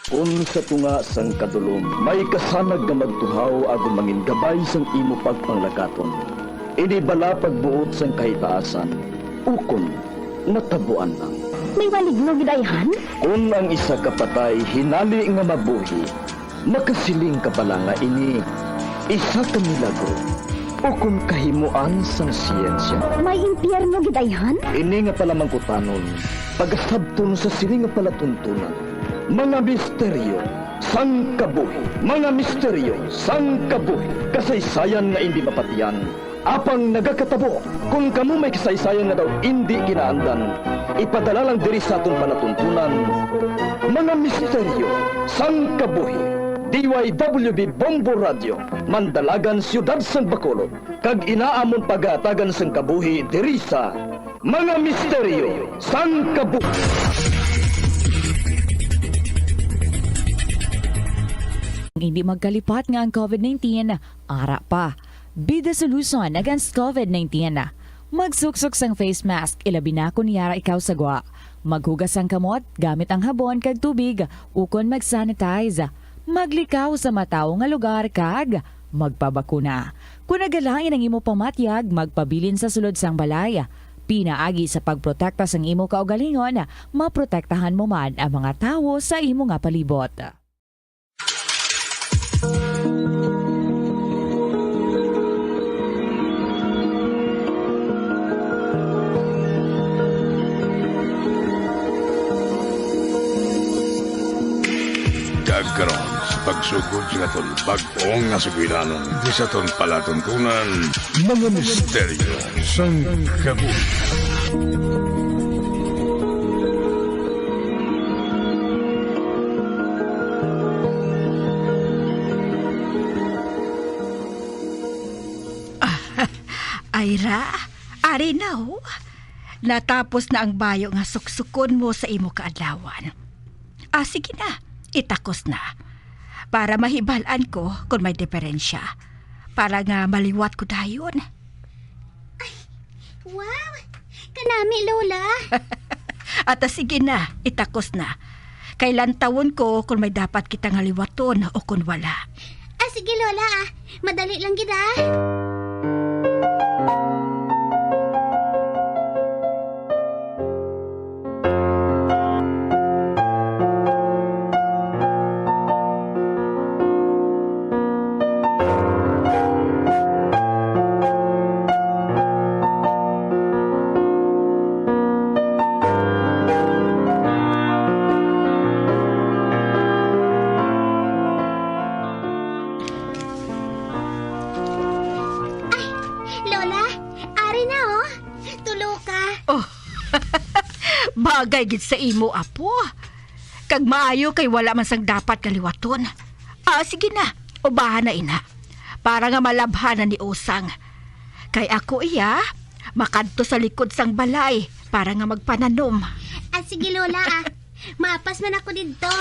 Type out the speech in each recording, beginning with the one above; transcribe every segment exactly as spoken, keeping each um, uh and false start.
Kon sa tunga sang kadulom may kasanag nga magtuhaw agod mangin gabay sang imo pagpanglakaton, ini bala pagbuot sang kahitaasan, ukon natabuan lang. May maligno gid ayhan? Kon ang isa ka patay hinali nga mabuhi, makasiling ka bala nga ini isa ka milagro ukon kahimuan sang siyensya? May impyerno gid ayhan? Ini nga palamangkutanon, pagasabton sa sini nga palatuntunan. Mga misteryo sang kabuhi. Mga misteryo sang kabuhi. Kasaysayan nga indi mapatian, apang nagakatabo. Kon kamo may kasaysayan nga daw indi ginaandan, ipadala lang diri sa aton palatuntunan. Mga misteryo sang kabuhi. D Y W B Bombo Radio, Mandalagan, Siyudad sang Bacolod, kag ina amon pagahatagan sang kabuhi diri sa Mga Misteryo sang Kabuhi. Hindi magkalipat nga ang covid nineteen ara pa. Be the solution against covid nineteen. Magsuksok sang face mask, ilabi na kon yara ikaw sa gwa. Maghugas sang kamot gamit ang habon kag tubig, ukon mag-sanitize. Maglikaw sa matawo nga lugar kag magpabakuna. Kon nagalain ang imo pamatyag, magpabilin sa sulod sang balay. Pinaagi sa pagprotekta sang imo kaugalingon, maprotektahan mo man ang mga tawo sa imo nga palibot. Kag karon, sa pagsugod sa aton bag-o nga sugilanon, di sa aton palatuntunan, mga misteryo sang kabuhi. Ay ra, ari na, oh. Natapos na ang bayo nga suksukon mo sa imo kaadlawan. Ah, sige na, itakos na. Para mahibal-an ko kon may diferensya. Para nga maliwat ko dayon. Ay, wow! Kanami, Lola! Ata sige na, itakos na. Kay lantawon ko kon may dapat kita nga liwaton o kon wala. Ah, sige, Lola, ah. Madali lang gid, ah. Ay, Lola, ari na, oh. Tulo ka. Oh, bagay gid sa imo, apo. Kag maayo kay wala man sang dapat nga liwaton. Ah, sige na, ubahan na ina. Para nga malabhan na ni Usang. Kay ako iya, makadto sa likod sang balay para nga magpananom. Ah, sige, Lola, ah. Mapas man ako didto.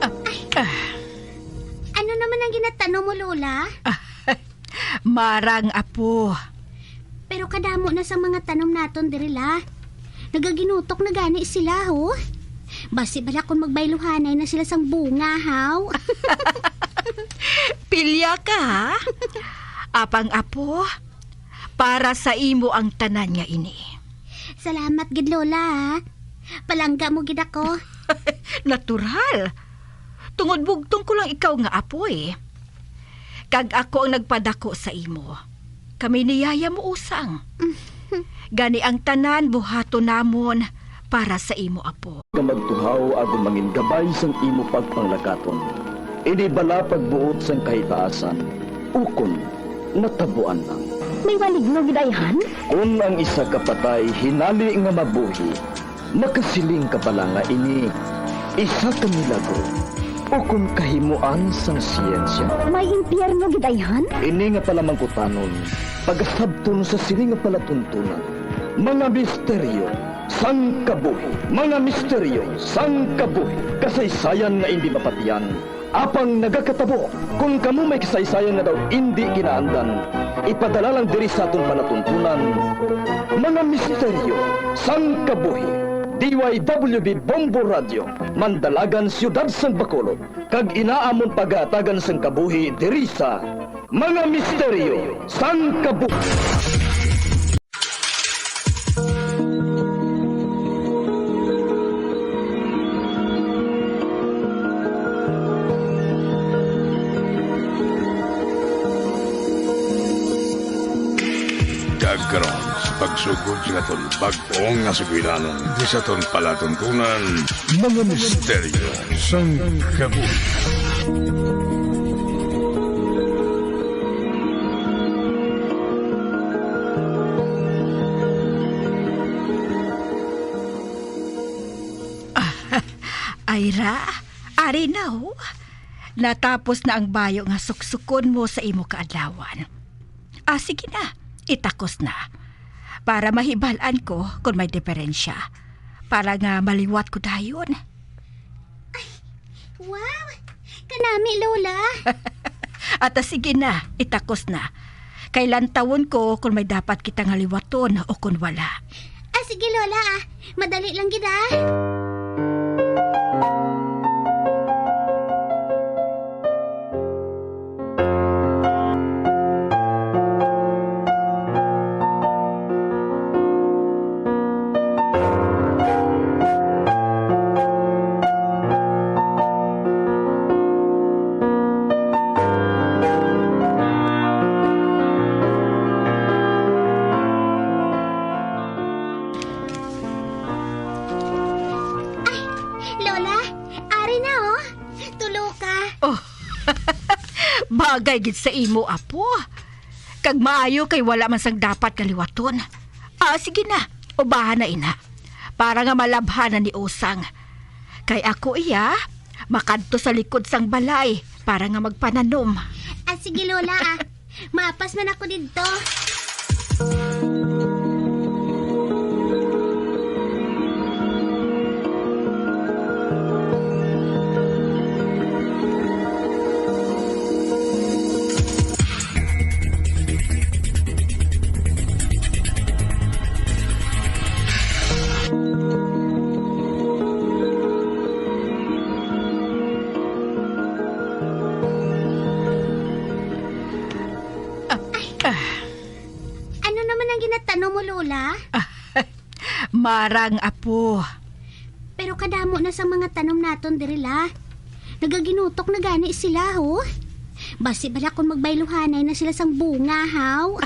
Ah, ah. Ano naman ang ginatanom mo, Lola? Marang, apo. Pero kadamo na sa mga tanom naton diri, La. Nagaginutok na gani sila, ho. Basi bala kung magbayluhanay na sila sang bunga, haw. Pilya ka, ha? Apang, apo, para sa imo ang tanan nga ini. Salamat gid, Lola, ha. Palangga mo gid ako. Natural. Tungod bugtong ko lang ikaw nga apo, eh. Kag ako ang nagpadako sa imo. Kami ni Yaya mo usang. Gani ang tanan buhaton namon para sa imo apo. Nga magtuhaw agud mangin gabay sang imo pagpanglakaton. Ini bala pagbuot sang kahitaasan, ukon natabuan lang. May maligno gid ayhan? Kon ang isa ka patay hinali nga mabuhi, makasiling ka bala nga ini isa ka milagro, Ukon kahimuan sang siyensya. May impyerno gid ayhan? Ini nga palamangkutanon, pagasabton sa sini nga palatuntunan, mga misteryo sang kabuhi, mga misteryo sang kabuhi, kasaysayan nga indi mapatian, apang nagakatabo. Kon kamo may kasaysayan nga daw indi kinaandan, ipadala lang diri sa aton palatuntunan, mga misteryo sang kabuhi. D Y W B Bombo Radio, Mandalagan, Siyudad sang Bacolod. Kag ina amon pagahatagan sang kabuhi diri sa Mga Misteryo sang Kabuhi. Kag karon, sa pagsugod sa aton bag-o nga sugilanon, di sa aton palatuntunan, mga misteryo sang kabuhi. Ay ra, ari na, oh. Natapos na ang bayo nga suksukon mo sa imo kaadlawan. Ah, sige na, itakos na. Para mahibal-an ko kon may diferensya. Para nga maliwat ko dayon. Ay, wow! Kanami, Lola. Ata sige na, itakos na. Kay lantawon ko kon may dapat kita nga liwaton o kon wala. Ah, sige, Lola, ah. Madali lang gid, ah. Ay, Lola, ari na, oh. Tulo ka. Oh, bagay gid sa imo, apo. Kag maayo kay wala man sang dapat nga liwaton. Ah, sige na, ubahan na ina. Para nga malabhan na ni Usang. Kay ako iya, makadto sa likod sang balay para nga magpananom. Ah, sige, Lola, ah. Mapas man ako didto. Ah, ah. Ano naman ang ginatanom mo, Lola? Marang, apo. Pero kadamo na sang mga tanom naton diri, la. Nagaginutok na gani sila, ho. Basi bala kon magbayluhanay na sila sang bunga, haw.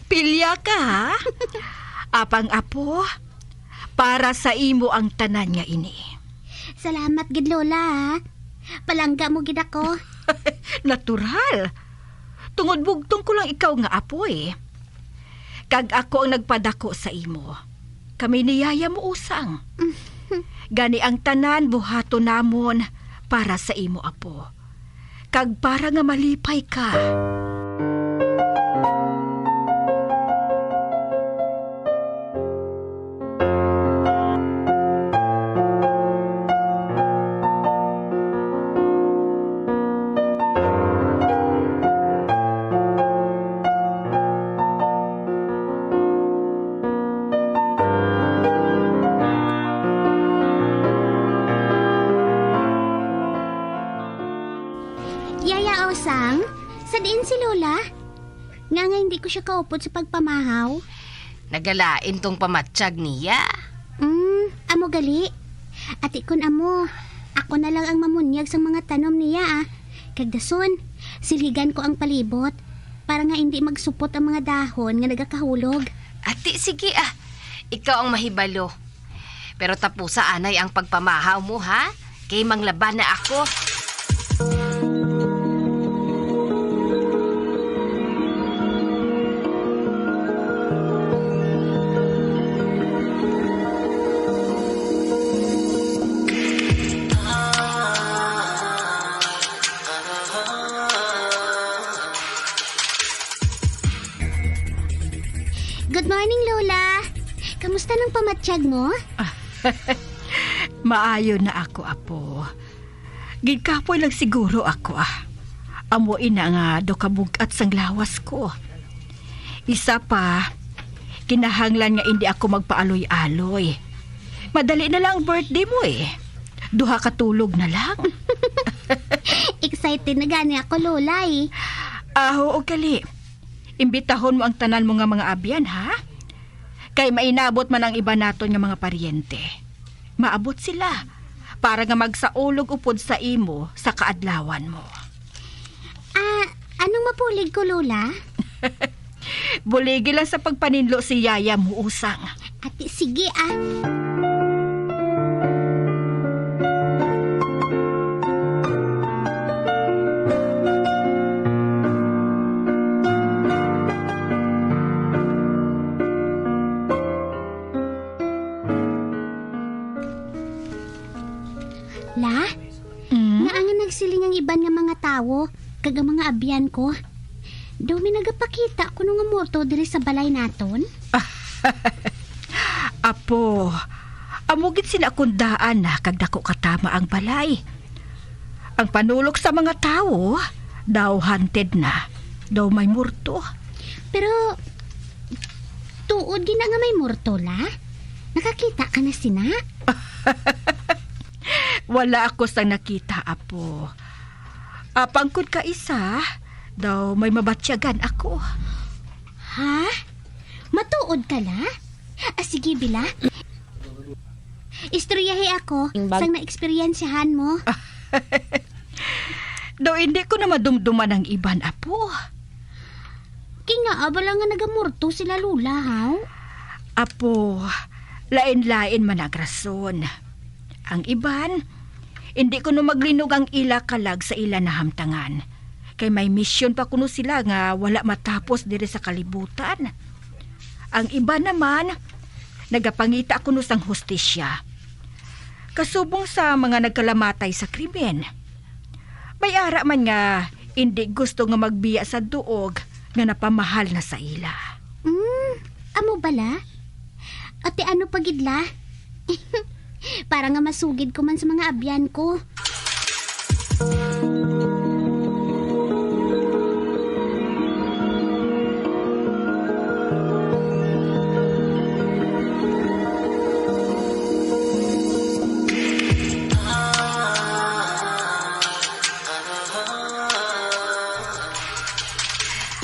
Pilya ka, ha? Apang, apo, para sa imo ang tanan nga ini. Salamat gid, Lola, ha. Palangga mo gid ako. Natural. Tungod bugtong ko lang ikaw nga apo, eh. Kag ako ang nagpadako sa imo. Kami ni Yaya mo usang. Gani ang tanan buhaton namon para sa imo, apo. Kag para nga malipay ka. Yaya Osang, sa diin si Lola? Nga nga hindi ko siya kaupod sa pagpamahaw? Nagalain tong pamatyag niya. Mm, amo gali. Ati kun amo, ako na lang ang mamunyag sang mga tanom niya, ah. Kag dason, siligan ko ang palibot para nga hindi magsupot ang mga dahon nga nagakahulog. Ati, sige, ah. Ikaw ang mahibalo. Pero tapusa anay ang pagpamahaw mo, ha? Kay manglaba na ako. tiyag mo? Maayo na ako, apo. Ginkapoy lang siguro ako, ah. Amo ina nga daw kabug-at sang lawas ko. Isa pa, kinahanglan nga indi ako magpaaloy-aloy. Madali na lang ang birthday mo, eh. Duha ka tulog na lang. Excited na gani ako, Lola, eh. Ah, oo, gali. Imbitahon mo ang tanan mo nga mga abyan, ha? Kay mainabot man ang iba naton nga mga paryente. Maabot sila para nga magsaulog upod sa imo sa kaadlawan mo. Ah, anong mabulig ko, Lola? Buligi lang sa pagpaninlo si Yaya mo, Usang. Ati, sige, ah. La, Mm? Ngaa nga nagsiling ang iban nga mga tawo kag ang mga abyan ko? Daw may nagapakita kuno nga multo diri sa balay naton? Apo, amo gid sila akong daan na kag dako katama ang balay. Ang panulok sa mga tawo, daw haunted na, daw may multo. Pero, tuod gina nga may multo, La? Nakakita ka na sina? Wala ako sang nakita, apo. Apang kun kaisa, daw may mabatyagan ako. Ha? Matuod ka, La? Ah, sige, bila. Istoryahi ako Imbag- sang naeksperyensyahan mo. Daw hindi ko na madumduman ang iban, apo. Kingaa bala nga nagamurto sila, Lola, haw? Apo, lain-lain man ang rason. Ang iban, hindi kuno maglinog ang ila kalag sa ila nahamtangan. Kay may misyon pa kuno sila nga wala matapos diri sa kalibutan. Ang iban naman, nagapangita kuno sang hustisya. Kasubong sa mga nagkalamatay sa krimen. May ara man nga hindi gusto nga magbiya sa duog nga napamahal na sa ila. Hmm, amo bala? Ate, ano pa gid la? Para nga masugid ko man sa mga abyan ko.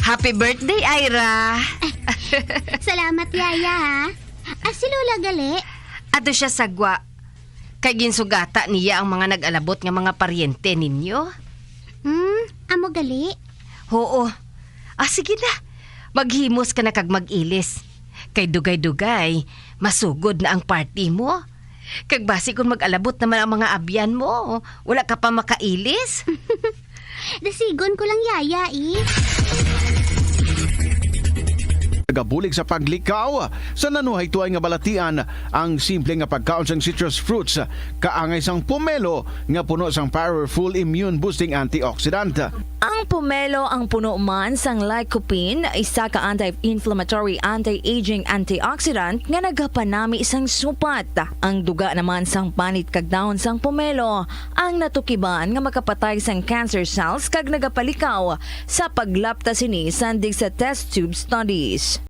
Happy birthday, Ira! Salamat, Yaya, ha? Ah, si Lola gali? Ato siya sa gwa. Kay ginsugata niya ang mga nag-alabot nga mga paryente ninyo. Hmm, amo gali? Oo. Ah, sige na. Maghimos ka na kag mag-ilis. Kay dugay-dugay, masugod na ang party mo. Kag basi kung mag-alabot naman ang mga abyan mo, wala ka pa makailis. Dasigon ko lang, Yaya, eh. Nagabulig sa paglikaw sa nanuhaytoy nga balatian ang simple nga pagkaon sang citrus fruits, kaangay sang pomelo nga puno sang powerful immune boosting antioxidant. Ang pomelo ang puno man sang lycopene, isa ka anti-inflammatory, anti-aging antioxidant nga nagapanami sang supat. Ang duga naman sang panit kag dahon sang pomelo ang natukiban nga makapatay sang cancer cells kag nagapalikaw sa paglapta sini sandig sa test tube studies.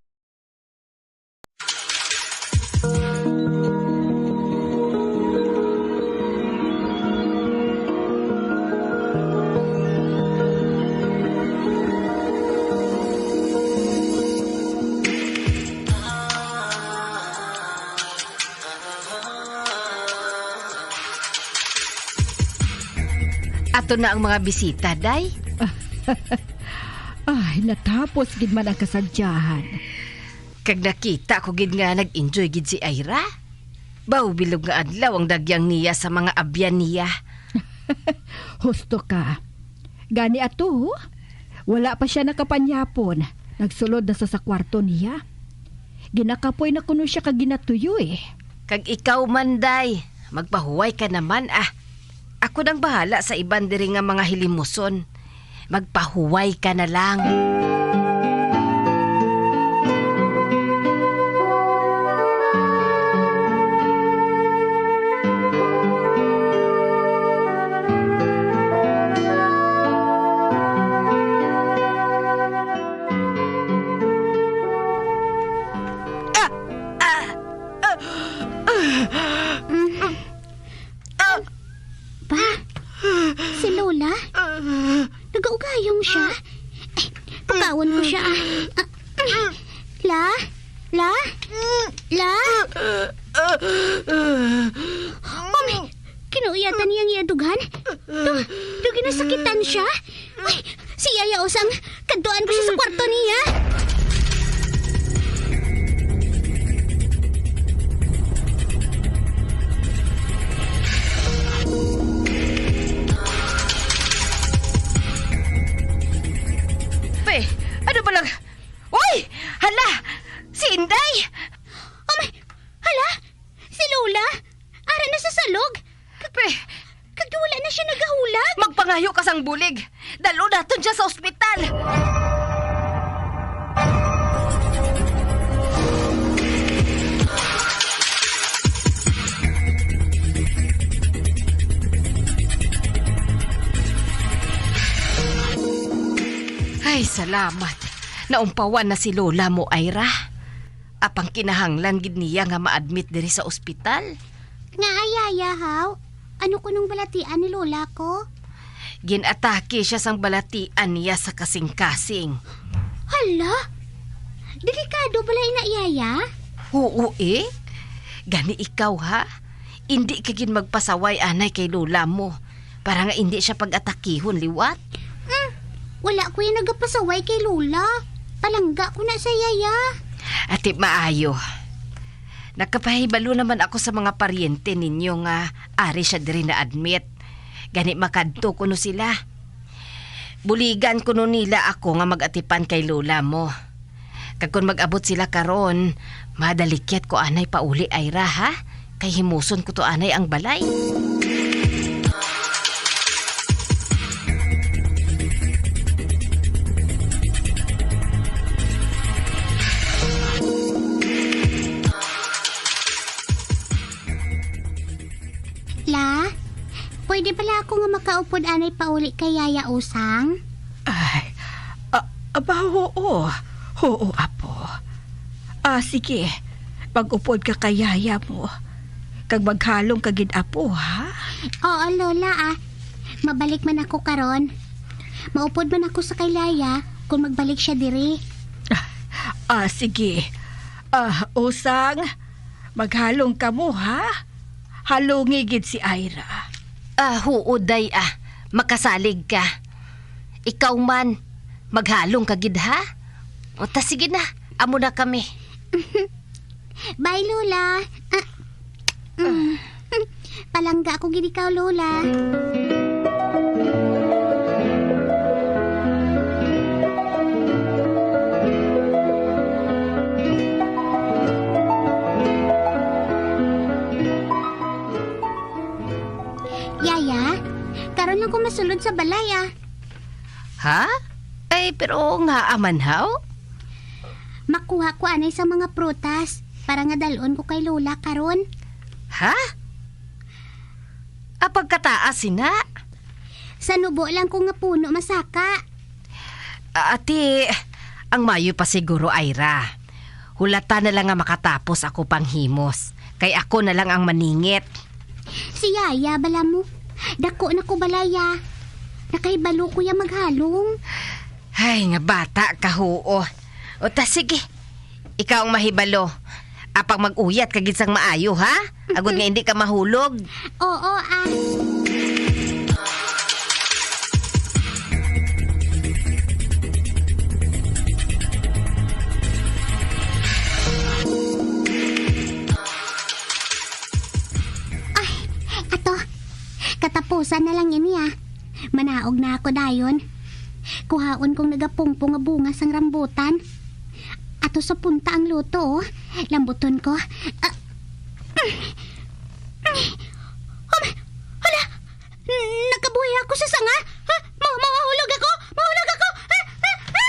Ato na ang mga bisita, day. Ay, natapos gid man ang kasadyahan. Kag nakita ko gid nga nag-enjoy gid si Ira. Baw, bilog nga adlaw ang dagyang niya sa mga abyan niya. Husto ka. Gani ato, wala pa siya nakapanyapon. Nagsulod na sa, sa kwarto niya. Ginakapoy na kuno siya kag ginatuyo, eh. Kag ikaw man, day, magpahuway ka naman, ah. Ako nang bahala sa iban diri nga mga hilimuson. Magpahuway ka na lang. Pa? Si Lola? Nagaugayong siya? Eh, pukawon ko siya, ah. Ah, La? La? La? Mami, kinauyatan niya ang iya dughan? Do, do ginasakitan siya? Ay, si Yaya Osang, kadtuan ko siya sa kwarto niya. Pe, ano ba lang? Uy! Hala! Si Inday! Oh my! Hala! Si Lola! Ara na sa salog! Kag, Pe! Kag wala na siya nagahulag! Magpangayo ka sang bulig! Dal-on naton siya sa ospital! Ay, salamat. Naumpawan na si Lola mo, Ira. Apang kinahanglan gid niya nga ma-admit diri sa ospital. Nga ay, Yaya, haw? Ano kunong balatian ni Lola ko? Gin-atake siya sang balatian niya sa kasing-kasing. Hala! Delikado bala ina, Yaya? Oo, eh. Gani ikaw, ha? Indi ka gid magpasaway anay kay Lola mo, para nga indi siya pag-atakihon liwat. Hmm, wala ko yung nagapasaway kay Lola. Palangga ko na sa Yaya. Ati, maayo. Nakapahibalo naman ako sa mga paryente ninyo nga ari siya diri na-admit. Gani makadto kuno sila. Buligan kuno nila ako nga mag-atipan kay Lola mo. Kag kon mag-abot sila karon, madalikyat ko anay pauli, Ira, ha? Kay himuson ko to anay ang balay. La, pwede bala ako nga makaupod anay pauli kay Yaya Usang? Ay, a-, aba, oo. Oo, apo. Ah, sige. Pag-upod ka kay yaya mo. Kag maghalong ka gid, apo, ha? Oo, Lola, ah. Mabalik man ako karon. Maupod man ako sa kay Yaya kung magbalik siya diri. Ah, sige. Ah, Usang, maghalong kamo, ha? Halungi gid si Ira. Ah, huo, day, ah. Makasalig ka. Ikaw man, maghalong ka gid, ha? O, ta, sige na. Amo na kami. Bye, Lola. Ah, mm. Palangga ako gid ikaw, Lola. Yaya, karon lang ko masulod sa balay, ah. Ha? Ay, pero nga aman, haw? Makuha ko anay sa mga prutas para nga dalon ko kay Lola karon. Ha? Ah, pagkataas sina? Sa nubo lang ko nga puno masaka. Ah, ati, ang mayo pa siguro, Ira. Hulata na lang nga makatapos ako panghimos, kay ako na lang ang maningit. Si Yaya, bala mo. Dako na ko balaya. Nakahibalo ko ya maghalong. Ay, nga bata ka, huo. O ta, sige. Ikaw ang mahibalo. Apang mag-uyat ka gid sang maayo, ha? Agod nga hindi ka mahulog. Oo, ah. Ay, ato. Katapusan na lang ini, ah. Manaog na ako dayon. Kuhaon kong nagapungpong nga bunga sang rambutan. Ato sa punta ang luto, oh. Lambuton ko. Ah. Oh, ma-, hala! Nakabuhi ako sa sanga! Ha? Ma-, mahulog ako! Mahulog ako! Ah! Ah! Ah!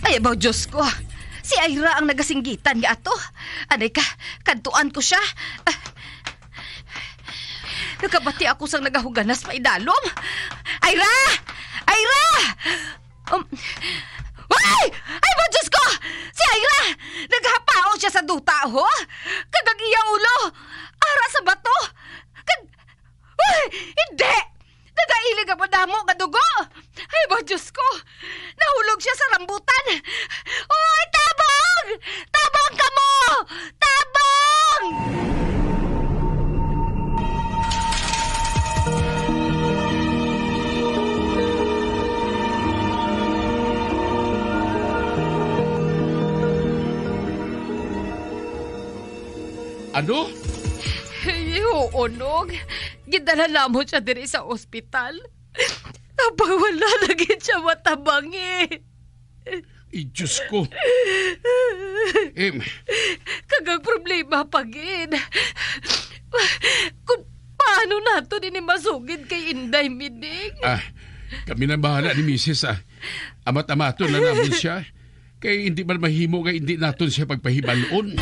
Ay, abaw, Diyos ko. Si Ira ang nagasinggitan nga ato. Anay ka, kadtuan ko sia. Nakabati ako sang nagahuganas pa idalom. Ira! Ira! Um, ay! Ay, mo, Diyos ko! Si Ira! Naghapaon siya sa duta, ho! Kag ang iya ulo, ara sa bato! Kag, ay! Hindi! Nagailig ang madamo nga dugo! Ay, mo, Diyos ko! Nahulog siya sa rambutan! Oy, tabang! Tabang kamo! Tabang! Ano? Ay, oo, Nog. Gidala namon siya diri sa ospital. Apang wala na gid siya matabangi. Ay, Diyos ko. Em. Kag ang problema pa gid, kung paano naton ini masugid kay Inday Mining? Ah, kami na bahala ni Misis, ah. Amat-amaton na namon siya. Kay hindi man mahimo nga hindi naton siya pagpahibalon.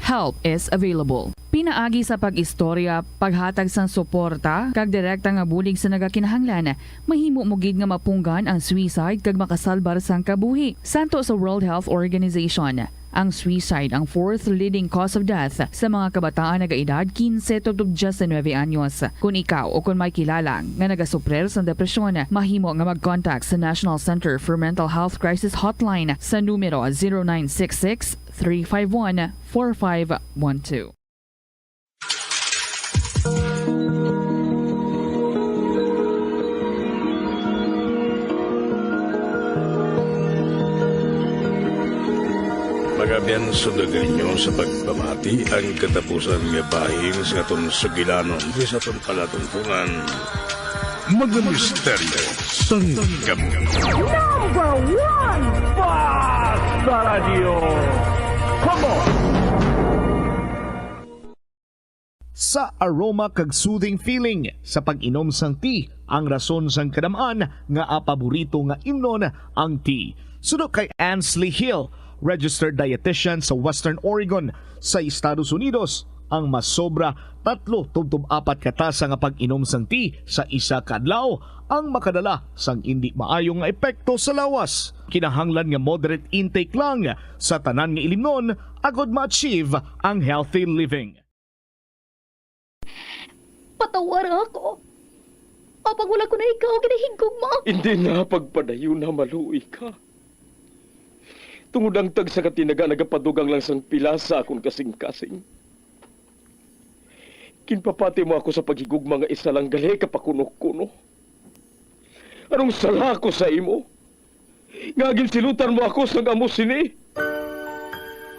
Help is available. Pinaagi sa pag-istorya, paghatag sang suporta, kag direkta nga bulig sa nagakinahanglan, mahimo mo gid nga mapunggan ang suicide kag makasalbar sang kabuhi. Santo sa World Health Organization, ang suicide ang fourth leading cause of death sa mga kabataan nagaedad quince tubtob diecinuebe anyos. Kon ikaw o kon may kilala nga nagasuprir sang depresyon, mahimo nga mag-contact sa National Center for Mental Health Crisis Hotline sa numero zero nine six six, three five one, four five one two. Mga abyan, sundagan ninyo sa pagpamati ang katapusan nga bahin sa aton sugilanon, sa aton palatuntunan. Mga misteryo sang kabuhi. Number one, Basta Radio. Come on! Sa aroma kag soothing feeling sa pag-inom sang tea ang rason sang kadam-an nga paborito nga imnon ang tea. Suno kay Ansley Hill, registered dietitian sa Western Oregon sa Estados Unidos, ang masobra tatlo tubtob apat ka tasa nga pag-inom sang tea sa isa ka adlaw ang makadala sang indi maayo nga epekto sa lawas. Kinahanglan nga moderate intake lang sa tanan nga ilimnon agod ma-achieve ang healthy living. Patawara ako. Apang wala ko na ikaw ginahigugma. Hindi na pagpadayon na maluoy ka. Tungod ang tagsa ka tinaga nagapadugang lang sang pila sa akon kasing-kasing. Ginpapati mo ako sa paghigugma nga isa lang gali ka pakuno-kuno. Anong sala ko sa imo? Nga ginsilutan mo ako sang amo sini?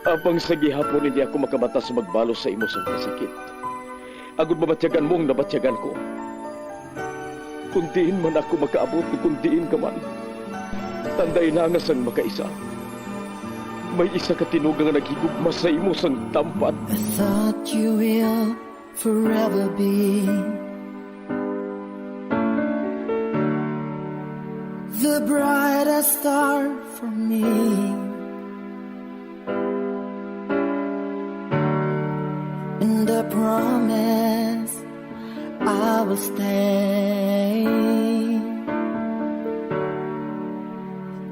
Apang sa gihapon hindi ako makabatas magbalos sa imo sang kasakit, agod mabatyagan mo ang nabatyagan ko. Kung diin man ako makaabot, kung diin ka man, tanday na nga sang makaisa, may isa ka tinuga nga naghigugma sa imo sang tampat. I thought you will forever be the brightest star for me. And I promise I will stay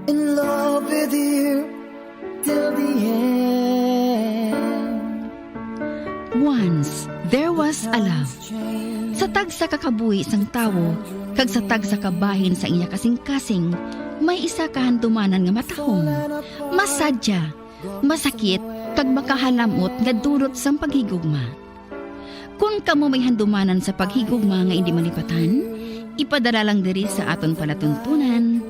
in love with you till the end. Once there was a love. Sa tagsa ka kabuhi sang tawo kag sa tagsa ka bahin sa iya kasing-kasing, may isa ka handumanan nga matahom, masadya, masakit, kag makahalamot nga dulot sang paghigugma. Kon kamo may handumanan sa paghigugma nga indi malipatan, ipadala lang diri sa aton palatuntunan.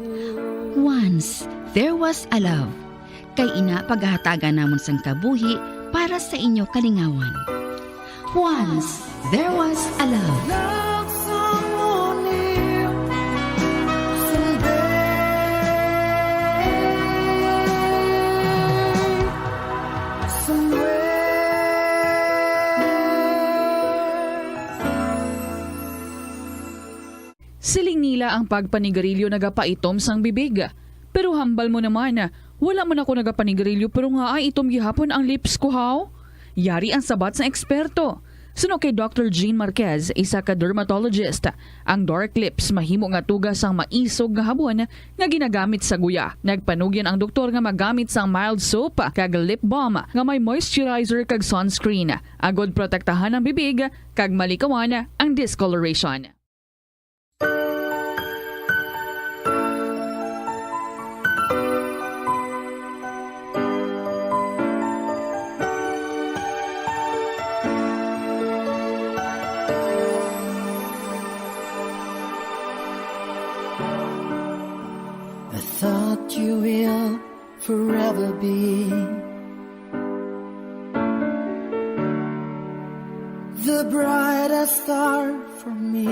Once there was a love, kay ina pagahatagan namon sang kabuhi para sa inyo kalingawan. Once there was a love. Love someone new someday, somewhere. Siling nila Ang pagpanigarilyo nagapaitom sang bibig. Pero hambal mo naman, wala man ako nagapanigarilyo pero nga ay itom gihapon ang lips ko, haw? Yari ang sabat sang eksperto. Suno kay Doctor Jean Marquez, isa ka dermatologist, ang dark lips mahimo nga tuga sang maisog nga habon nga ginagamit sa guya. Nagpanugyan ang doktor nga magamit sang mild soap kag lip balm nga may moisturizer kag sunscreen, agod protektahan ang bibig kag malikawan ang discoloration. I thought you will forever be the brightest star for me,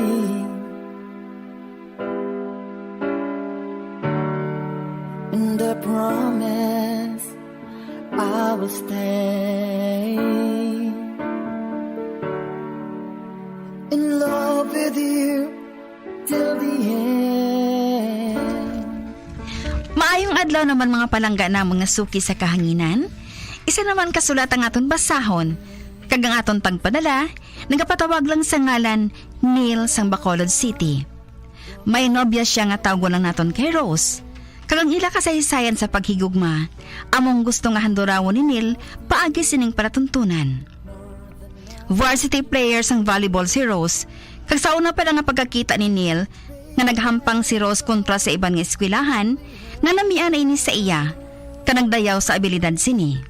and I promise I will stay in love with you till the end. Maayong adlaw naman, mga palangga namon nga suki sa kahanginan. Isa naman ka sulat ang aton basahon, kag ang aton pagpadala nagapatawag lang sa ngalan Neil sang Bacolod City. May nobya sia nga tawgon lang naton kay Rose, kag ang ila kasaysayan sa paghigugma among gusto nga handurawon ni Neil paagi sining palatuntunan. Varsity player sang volleyball si Rose, kag sa una pa lang nga pagkakita ni Neil nga naghampang si Rose kontra sa iban nga eskwelahan, nanamian na ini sa iya, kag nagdayaw sa abilidad sini.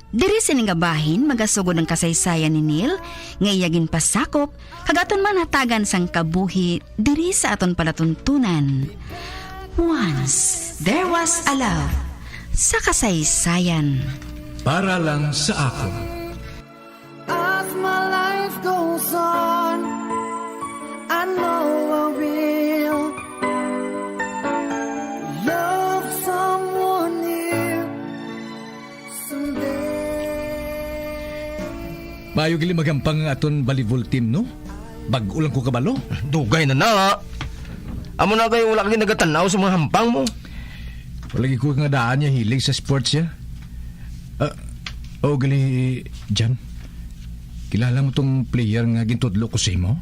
Diri sini nga bahin magasugod ang kasaysayan ni Neil nga iya ginpasakop, kag aton man hatagan sang kabuhi diri sa aton palatuntunan. Once there was a love sa kasaysayan. Para lang sa akon. As my life goes on, I know I will love someone new someday. Maayo gali magampang ang aton volleyball team, no? Bag-o lang ko kabalo. Dugay na na. Amo na kay wala ka ginagatan-aw sa mga hampang mo. Wala gid ko nga daan niya hilig sa sports siya. Ah, oh, gali, Jan. Kilala mo tong player nga gintudlo ko sa imo?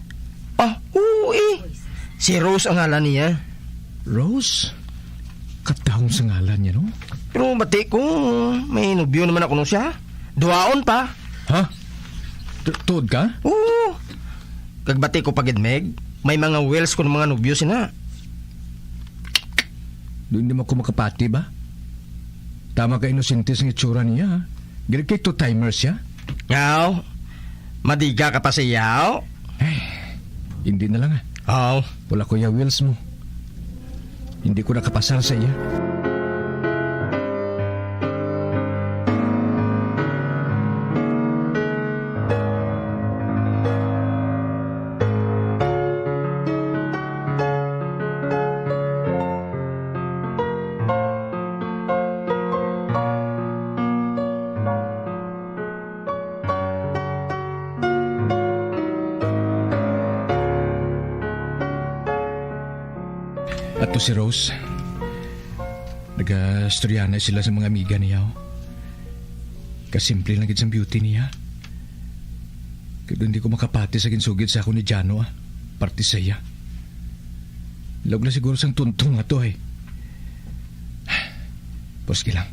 Ah, oo eh. Si Rose ang ngalan niya. Rose? Katahong sa ngalan niya, no? Pero bati ko, may nobyo naman ako no siya. Duhaon pa. Ha? Tu-, tuod ka? Oo. Kag bati ko pa gid, Meg. May mga wheels ko ng mga nobyo sina. Doon di mo ko makapati ba? Tama ka, inosente sa itsura niya, ha? Gali kay two-timer siya? Aw, madiga ka pa sa iya, aw? Ay, hindi na lang, ah. Aw. Wala ko ya wheels mo. Hindi ko nakapasar sa iya. Ato si Rose. Nagastoryahanay sila sa mga amiga niya, oh. Kasimple lang gid sang beauty niya. Kag hindi ko makapati sa ginsugid sa ako ni Jano, ah. Parte sa iya. Laog na siguro sang tuntong ato, eh. Puski lang.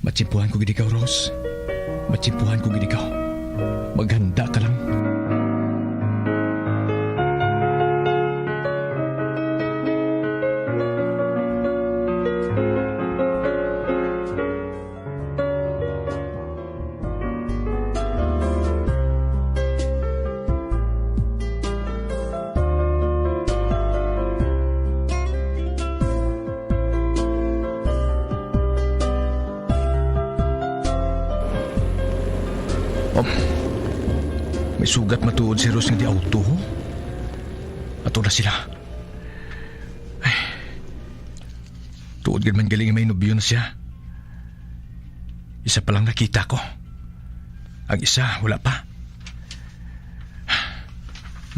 Matsimpuhan ko gid ikaw, Rose. Matsimpuhan ko gid ikaw. Maghanda ka lang. Oh. May sugat matuod si Rose nga di auto, ho? Ato na sila. Ay. Tuod gid man gali nga may nobyo na siya. Isa pa lang nakita ko. Ang isa, wala pa.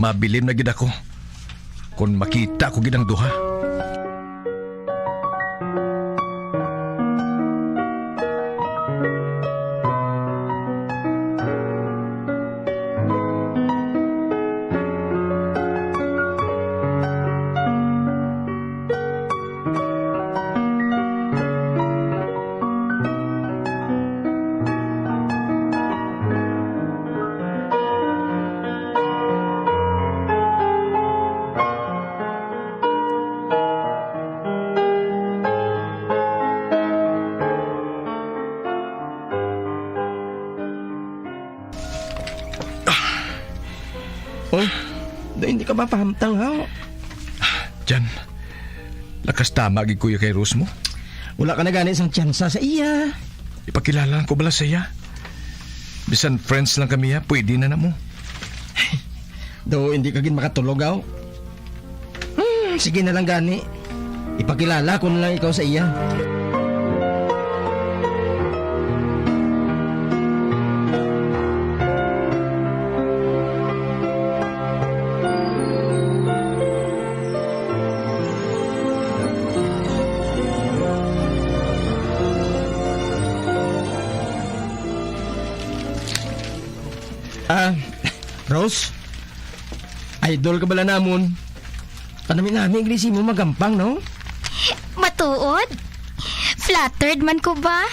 Mabilin na gid ako. kon makita ko gid ang duha. Oh, da hindi ka mapahamtang, ha? Jan, lakas tama gid kuya kay Rose mo. Wala ka na gani sang tsansa sa iya. Ipakilala lang ko bala sa iya. Bisan friends lang kami, ha, pwede na na mo. Do, hindi ka gid makatulog, aw. Hmm, sige na lang gani. Ipakilala ko na lang ikaw sa iya. Ah, Rose? Idol ka bala namon. Kanami-nami gali sa imo magampang, no? Matuod? Flattered man ko ba?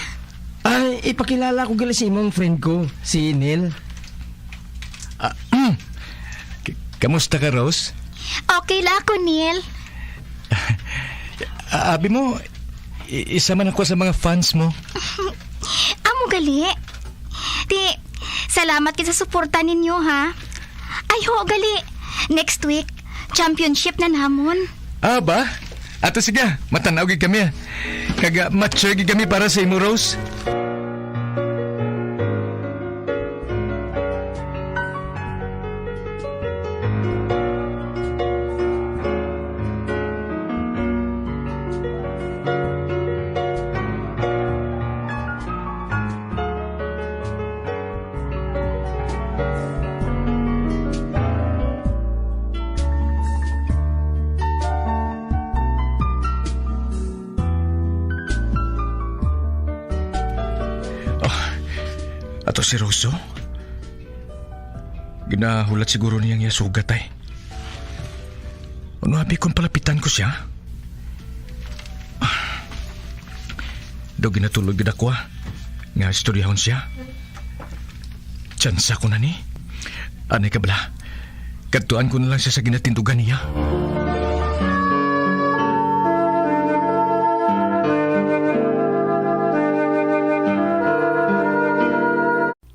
Ay, ipakilala ko gali sa imong friend ko, si Neil. Ah, k-, kamusta ka, Rose? Okay la ako, Neil. Ah, abi mo, i-, isa man ako sa mga fans mo. Amo gali. Ti, salamat gid sa suporta ninyo, ha. Ay, ho, gali. Next week, championship na namon. Ah, ba? Ato, sige, matanaw gid kami, ah. Kag, ah, ma-cheer gid kami para sa imo, Rose. Oh, ato si Rose, oh. Ginahulat siguro niya ang iya sugat, ay. Ano abi kung palapitan ko siya? Ah. Daw ginatulod gid ako, ah, nga istoryahon siya. Tsansa ko na ni. Anay ka bala, kadtuan ko na lang siya sa ginatindugan niya.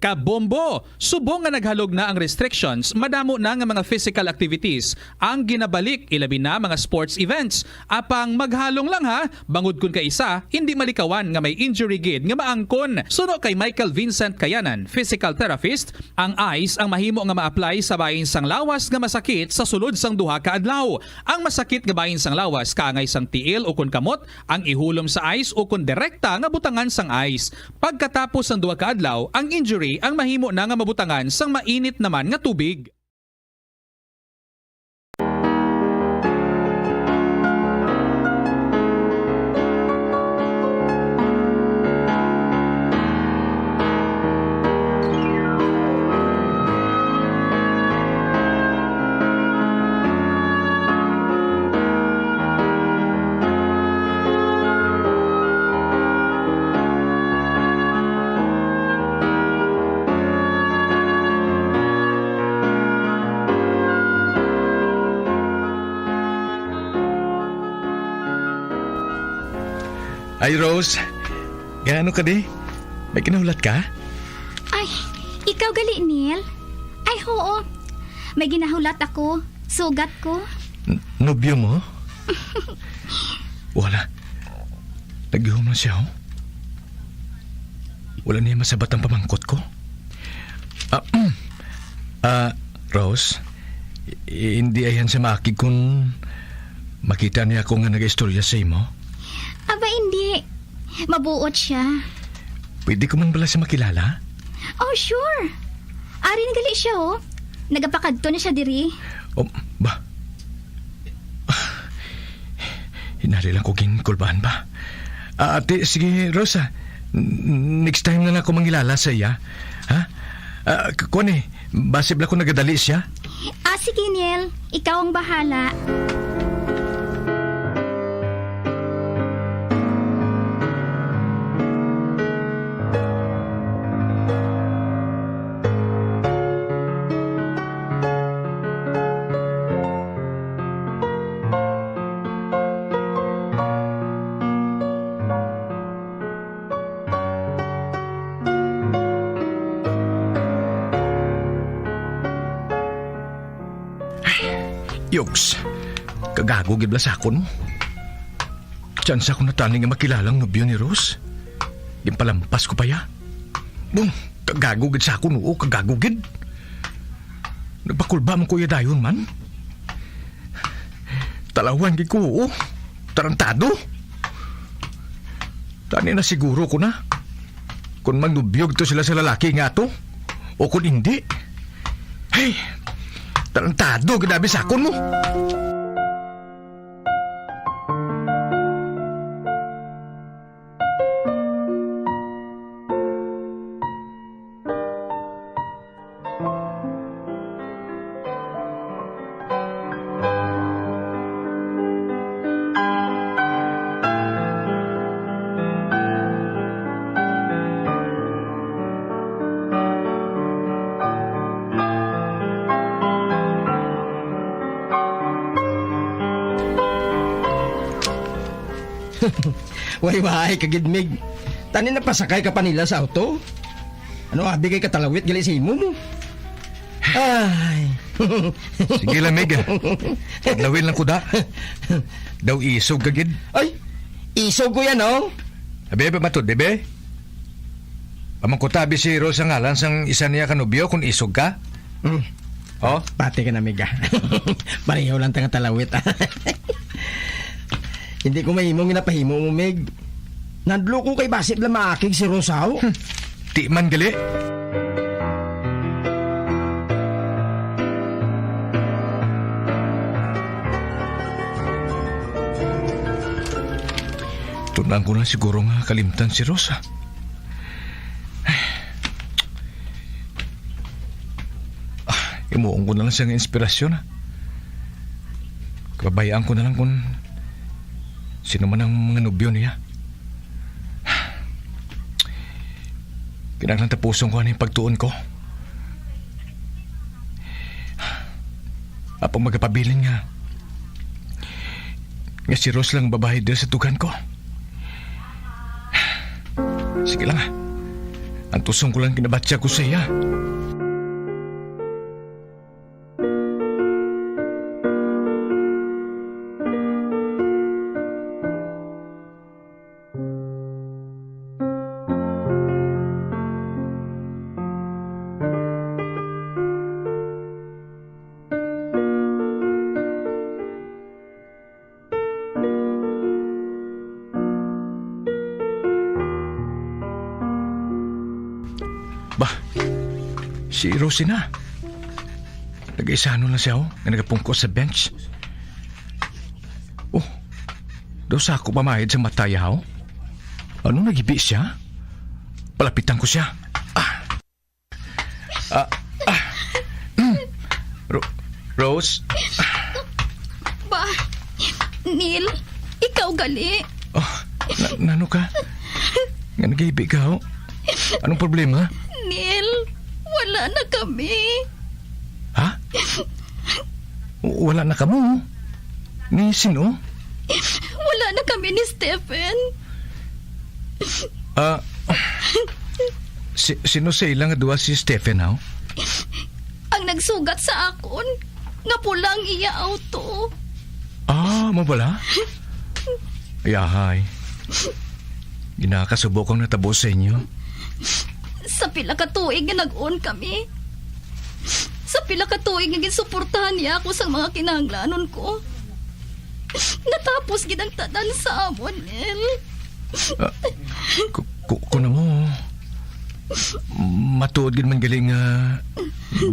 Kabombo! Subong nga naghalog na ang restrictions, madamo na nga mga physical activities ang ginabalik, ilabi na mga sports events. Apang maghalong lang, ha, bangod kon kaisa hindi malikawan nga may injury gid nga maangkon. Suno kay Michael Vincent Kayanan, physical therapist, ang ice ang mahimo nga ma-apply sa bahin sang lawas nga masakit sa sulod sang duha ka adlaw. Ang masakit nga bahin sang lawas kaangay sang tiil ukon kamot ang ihulom sa ice ukon direkta nga butangan sang ice. Pagkatapos sang duha ka adlaw, ang injury ang mahimo na nga mabutangan sang mainit naman nga tubig. Ay, Rose, gaano ka di? May kinahulat ka? Ay, ikaw gali, Neil? Ay, oo. May ginahulat ako. Sugat ko. N-, nobyo mo? Wala. Nagihom lang siya, oh. Wala niya masabat ang pamangkot ko. Ah, ah, Rose, i-, hindi ayhan siya maakig kung makita niya ako nga nagaistorya sa imo? Aba, hindi. Mabuot siya. Pwede ko man bala siya makilala? Oh, sure. Ari na gali siya, oh. Nagapakadto na siya diri. Oh, ba? Inali lang ko ginkulbaan ba? Ah, ate, sige, Rose, ah. N-, next time na lang ako mangilala sa iya. Ha? Ah, k-, kuwan eh, basi bala ko nagadali siya. Ah, sige, Neil. Ikaw ang bahala. Ay, yuks. Kagago gid bala sa akon mo. Tsansa ko na tani nga makilala ang nobyo ni Rose. Ginpalampas ko pa ya. Bung, kagago gid sa akon, oo, kagago gid. Nagpakulba man ko ya dayon man. Talawan gid ko, oo. Tarantado. Tani na siguro ko na. Kung magnubyo to sila sa lalaki nga to, o kung hindi. Hey, tarantado, ginabi sa akon mo. Way, way ka gid, Mig. Tani napasakay ka pa nila sa auto? Ano, abi kay katalawit gali sa imo mo? Ay. Sige lang, Mig. Adlawin lang ko da. Daw isog ka gid. Ay, isog ko yan, oh. Abi, abi, matod, bebe. Pamangkutabi si Rose ang ngalan sang isa niya ka nobyo kung isog ka? Hmm. Oh? Pati ka na, Mig, ah. Pareho lang ta nga talawit, ah. Hindi ko mahimo ang ginapahimo mo, Mig. Nadlo ko kay basi bala maakig si Rose, oh. Hmm. Di man gali. Tun-an ko na siguro nga kalimtan si Rose, ah. Ah, imuon ko na lang siya nga inspirasyon, ah. Kababayaan ko na lang kung sino man ang mga nobyo niya. Kinahanglan tapuson ko ang pagtuon ko. Apang magapabilin nga, nga si Rose lang ang babayi diri sa tugan ko. Sige lang, ah. Antuson ko lang kinabatya ko sa iya. Bah, si Rosie na. Nag-isanon na siya, oh, nga nagapungko sa bench. Oh, daw sa ako pamahid sa mata ya, oh. Ano, naghibi siya? Palapitan ko siya. Ah. Ah, ah. Ro-, Rose? Ba, Neil, ikaw gali. Oh, na-, nano ka? Nga naghibi ka, oh? Anong problema? Neil, wala na kami. Ha? W-, wala na kamo? Ni sino? Wala na kami ni Stephen. Ah, si-, sino sa ila nga duha si Stephen, haw? Ang nagsugat sa akon nga pula ang iya auto. Ah, mao bala? Yahay. Ginakasubo kong natabo sa inyo. Sa pila ka tuig nga nag-on kami, sa pila ka tuig nga ginsuportahan niya ako sa mga kinahanglanon ko, natapos gid ang tanan sa amon, Nel. Ah, ku-, ku-, kuno mo, matuod gid man gali nga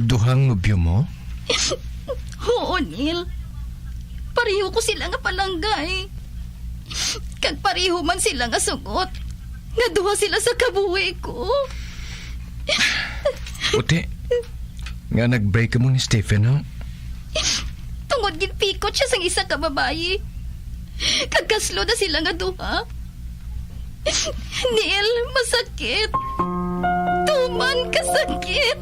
duhang nobyo mo? Oo, Nel. Pareho ko sila nga palangga, eh. Nagpareho man sila nga sugot nga duha sila sa kabuhi ko. Uti, nga nag-break kamo ni Stephen, no? Tungod ginpikot siya sang isa ka babayi. Kag kaslo na sila nga duha. Neil, masakit. Tuman kasakit.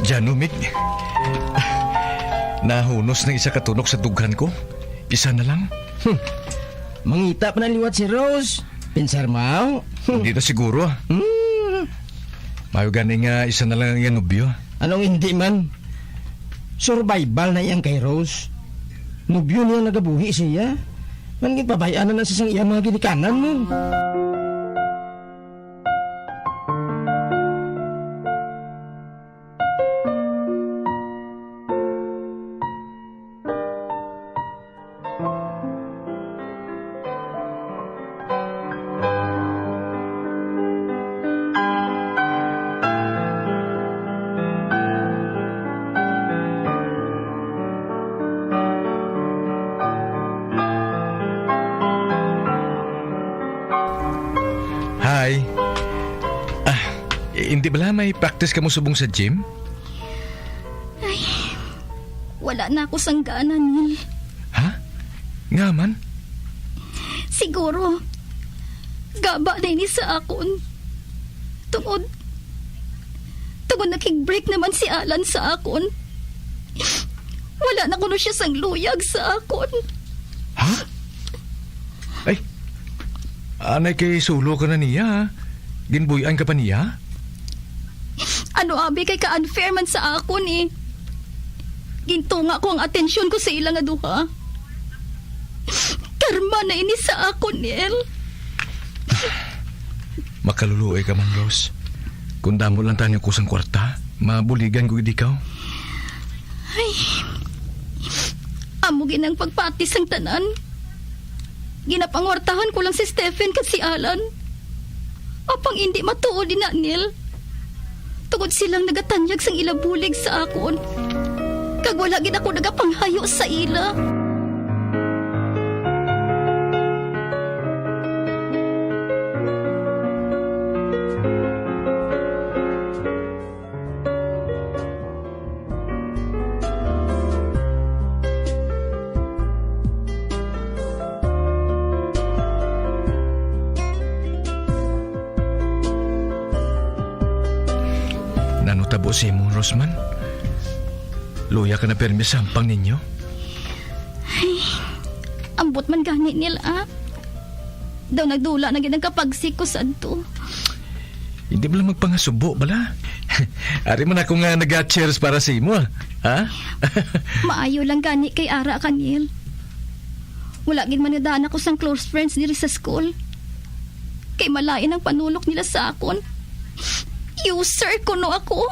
Diyan, Mig. Nahunos ng isa ka tunok sa dughan ko. Isa na lang. Hmm. Mangita pa na liwat si Rose. Pinsar mo? Hmm. Hindi na siguro, ah. Hmm. Mayo gani nga isa na lang ang iyang nobyo. Anong hindi man? Survival na iyang kay Rose. Nobyo niya nagabuhi siya. Man, ginpabay-an na sa sang iyang mga ginikanan mo. Hi. Ah, hindi bala may practice kamo subong sa gym? Ay, wala na ako sang gana, Neil. Ha? Nga man? Siguro, gaba na ini sa akon. Tungod, tungod nakig-break naman si Alan sa akon. Wala na kuno siya sang luyag sa akon. Ha? Ay, anay kay sulo ka na niya, ha? Ginbuy-an ka pa niya? Ano abi kay ka-unfair man sa akon, eh. Gintunga ko ang atensyon ko sa ila nga duha. Karma na ini sa akon, Neil. Makaluluoy ka man, Rose. Kung damo lang tani ko sang kwarta, mabuligan ko gid ikaw. Ay, amo gid ang pagpati sang tanan. Ginapangwartahan ko lang si Stephen kag si Alan. Apang indi matuod ina, Neil. Tungod silang nagatanyag sang ila bulig sa akon. Kag wala gid ako nagapanghayo sa ila. Nano tabo sa imo, Rosman? Luya ka na pirmi sa hampang ninyo? Ay, ambot man gani, Neil, ah. Daw nagdula na gid ang kapagsik ko sadto. Hindi mo lang magpangasubo bala. Ari man ako nga naga-cheers para sa imo, ah. Ha? Maayo lang gani kay ara ka, Neil. Wala gid man nadaan ako sang close friends diri sa school. Kay malain ang panulok nila sa akon. User kuno ako.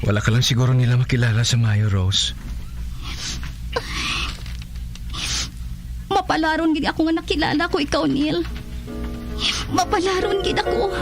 Wala ka lang siguro nila makilala sa maayo, Rose. Mapalaron gid ako nga nakilala ko ikaw, Neil. Mapalaron gid ako.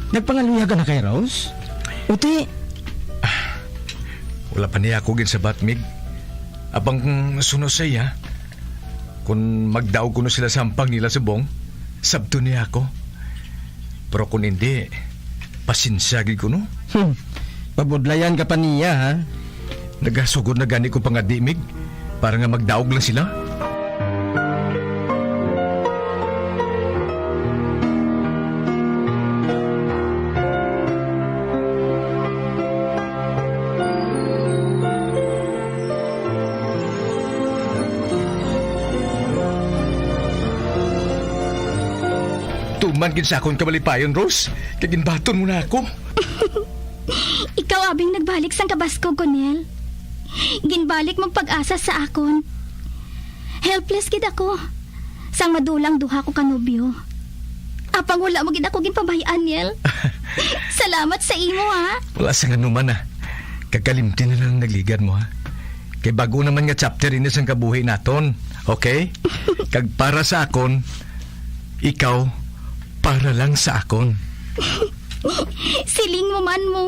Nagpangaluya ka na kay Rose? Uti. Wala pa niya ako ginsabat, Mig. Apang kung suno sa iya, kung magdaog kuno sila sa hampang nila subong, sabton niya ako. Pero kung hindi, pasensya gid kuno. Hmm. Pabudlayan ka pa niya, ha? Nagasugod na gani ko pangadi, Mig, para nga magdaog lang sila. Tuman gid sa akon kamalipayon, Rose, kay ginbaton mo na ako. Ikaw abing nagbalik sang kabaskog ko, Nel. Ginbalik mo pag-asa sa akon. Helpless gid ako. Sang madulang duha ko ka nobyo. Apang wala mo gid ako ginpabay-an, Nel. Salamat sa imo, ha? Wala sang anuman, ha. Kag kalimti na lang nagligad mo, ha. Kay bag-o naman nga chapter ini sang kabuhi naton, okay? Kag para sa akon, ikaw para lang sa akon. Siling mo man mo.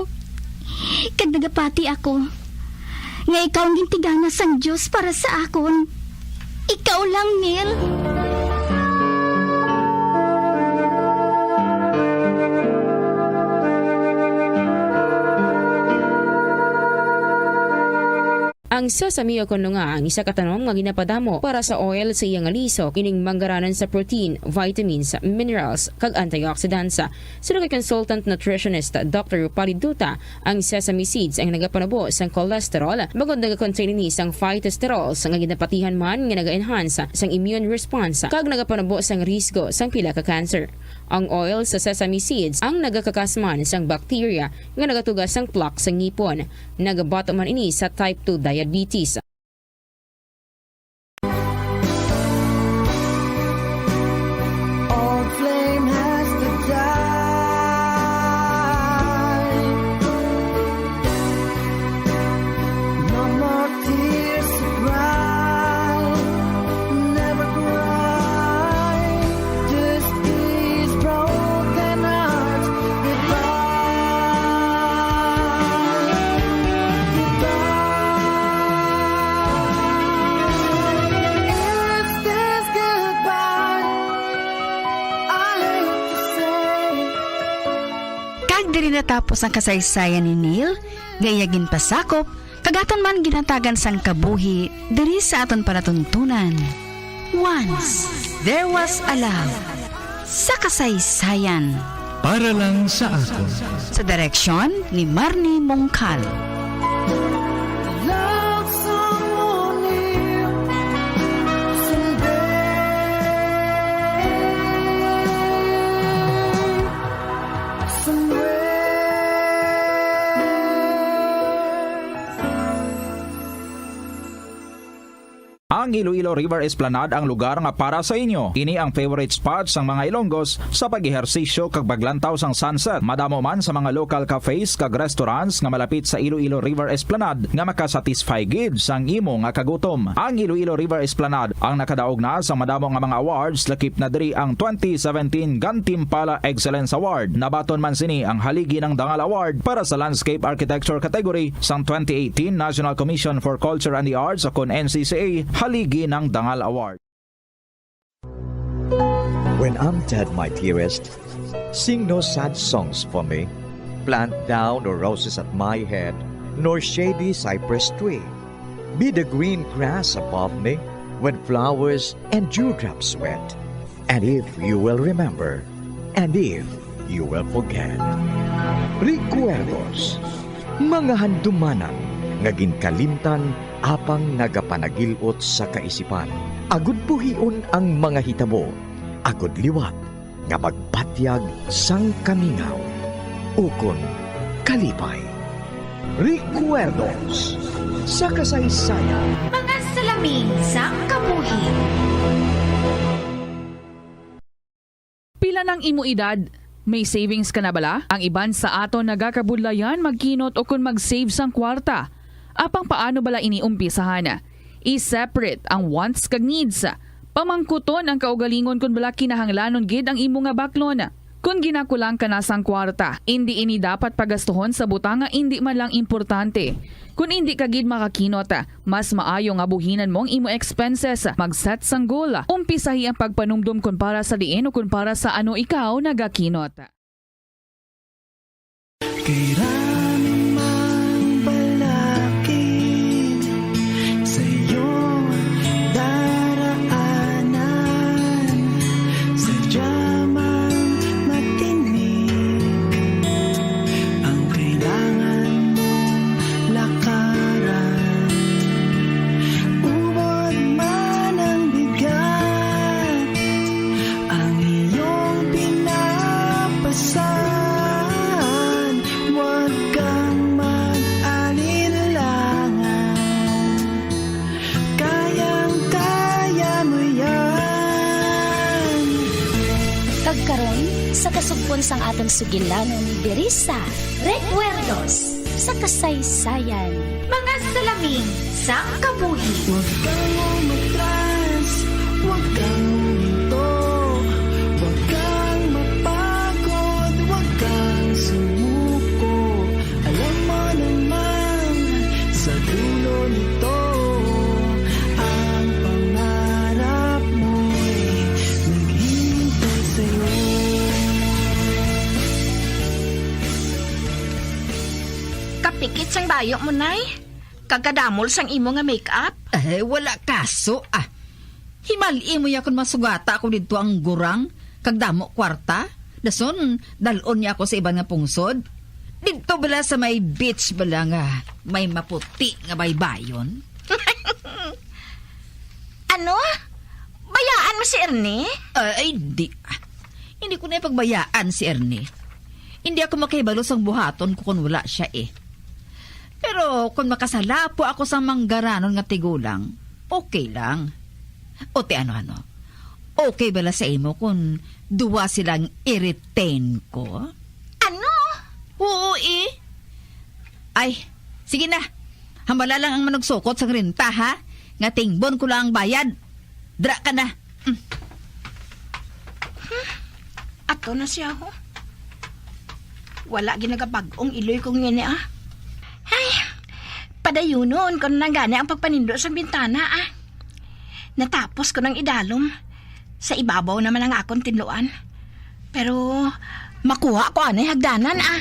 Kag nagapati ako nga ikaw ang gintigana sang Dios para sa akon. Ikaw lang, Nel. Ang sesame o kon nga ang isa ka tanom nga ginapadamo para sa oil sa iya nga lisok, ining manggaranan sa protein, vitamins, minerals, kag antioxidants. Suno kay consultant nutritionist Doctor Rupali Duta, ang sesame seeds ang nagapanubo sang cholesterol, bangod nagakontain ini sang phytosterols nga ginapatihan man nga naga-enhance sang immune response kag nagapanubo sang risgo sang pila ka cancer. Ang oil sa sesame seeds ang nagakakasman sang bacteria nga nagatuga sang plaque sa ngipon. Nagabato man ini sa type two diabetes. Old flame has to die. No more tears to cry. Never cry. Just these broken hearts goodbye. Goodbye. It's this goodbye I hate to say. Kag diri natapos ang kasaysayan ni Neil, nga iya ginpasakop, kag aton man ginhatagan sang kabuhi diri sa aton palatuntunan. Once There Was a Love, sa kasaysayan. Para lang sa akon. Sa direksyon ni Marnie Mongkal. Love someone new someday, somewhere. Ang Iloilo River Esplanade ang lugar nga para sa inyo. Ini ang favorite spot sang mga Ilonggos sa pag-ehersisyo kag paglantaw sang sunset. Madamo man sa mga local cafes kag restaurants nga malapit sa Iloilo River Esplanade nga makasatisfy gid sang imo nga kagutom. Ang Iloilo River Esplanade ang nakadaog na sa madamo nga mga awards, lakip na diri ang twenty seventeen Gantimpala Excellence Award. Nabaton man sini ang Haligi ng Dangal Award para sa Landscape Architecture category sang twenty eighteen National Commission for Culture and the Arts, o kon N C C A, Haligi ng Dangal Award. When I'm dead, my dearest, sing no sad songs for me. Plant thou no roses at my head, nor shady cypress tree. Be the green grass above me when flowers and dewdrops wet. And if you will remember, and if you will forget. Recuerdos, mga handumanan nga ginkalimtan apang nagapanagil-ot sa kaisipan. Agud buhion ang mga hitabo, agud liwat nga magbatyag sang kamingaw ukon kalipay. Recuerdos sa kasaysayan. Mga salamin sang kabuhi. Pila nang imo edad? May savings ka na bala? Ang iban sa aton nagakabudlayan magkinot ukon mag-save sang kwarta. Apang paano bala ini umpisahan? I-separate ang wants kag needs. Pamangkuton ang kaugalingon kon bala kinahanglanon gid ang imo nga baklon. Kon ginakulang ka na sang kwarta, indi ini dapat pagastuhon sa butang nga indi man lang importante. Kon indi ka gid makakinot, mas maayo nga buhinan mo ang imo expenses. Mag-set sang goal. Umpisahi ang pagpanumdom kon para sa diin o kon para sa ano ikaw nagakinot. Kay rami mang balakid sa iyong daraanan, sadya mang matinik ang kailangan mong lakaran. Ubod man ang bigat, ang iyong pinag- Pagkaron, sa kasugpon sang aton sugilanon diri sa Recuerdos sa Kasaysayan. Mga salamin sang kabuhi. Huwag kang umatras, huwag kang huminto, huwag kang mapagod, huwag kang sumuko. Alam mo naman, sa dulo nito, ang pangarap mo'y naghihintay sa'yo. Kapikit sang bayo mo, Nay. Kag kadamol sang imo nga make-up. Eh, wala kaso, ah. Himali mo ya kon masugata ako didto ang gurang, kag damo kwarta. Dason, dal-on niya ako sa iban nga pungsod. Didto bala sa may beach bala nga may maputi nga baybayon? Ano? Bayaan mo si Ernie? Ay, di. Hindi ko na ipagbayaan si Ernie. Hindi ako makahibalo sang buhaton ko kon wala siya, eh. Pero kon makasalapo ako sa manggaranon nga tigulang, okay lang. O ti ano-ano, okay bala sa imo kon duwa silang i-retain ko? Ano? Oo, eh. Ay, sige na. Hambala lang ang manugsukot sang renta, ha? Nga tingbon ko lang ang bayad. Dra ka na. Mm. Hmm. Ato na siya, ho. Wala ginagabag-ong iloy ko ngini, ah. Ay, padayunon ko na lang gani ang pagpanindo sa bintana, ah. Natapos ko nang idalom. Sa ibabaw naman ang akon tinluan. Pero makuha ko anay hagdanan, ah.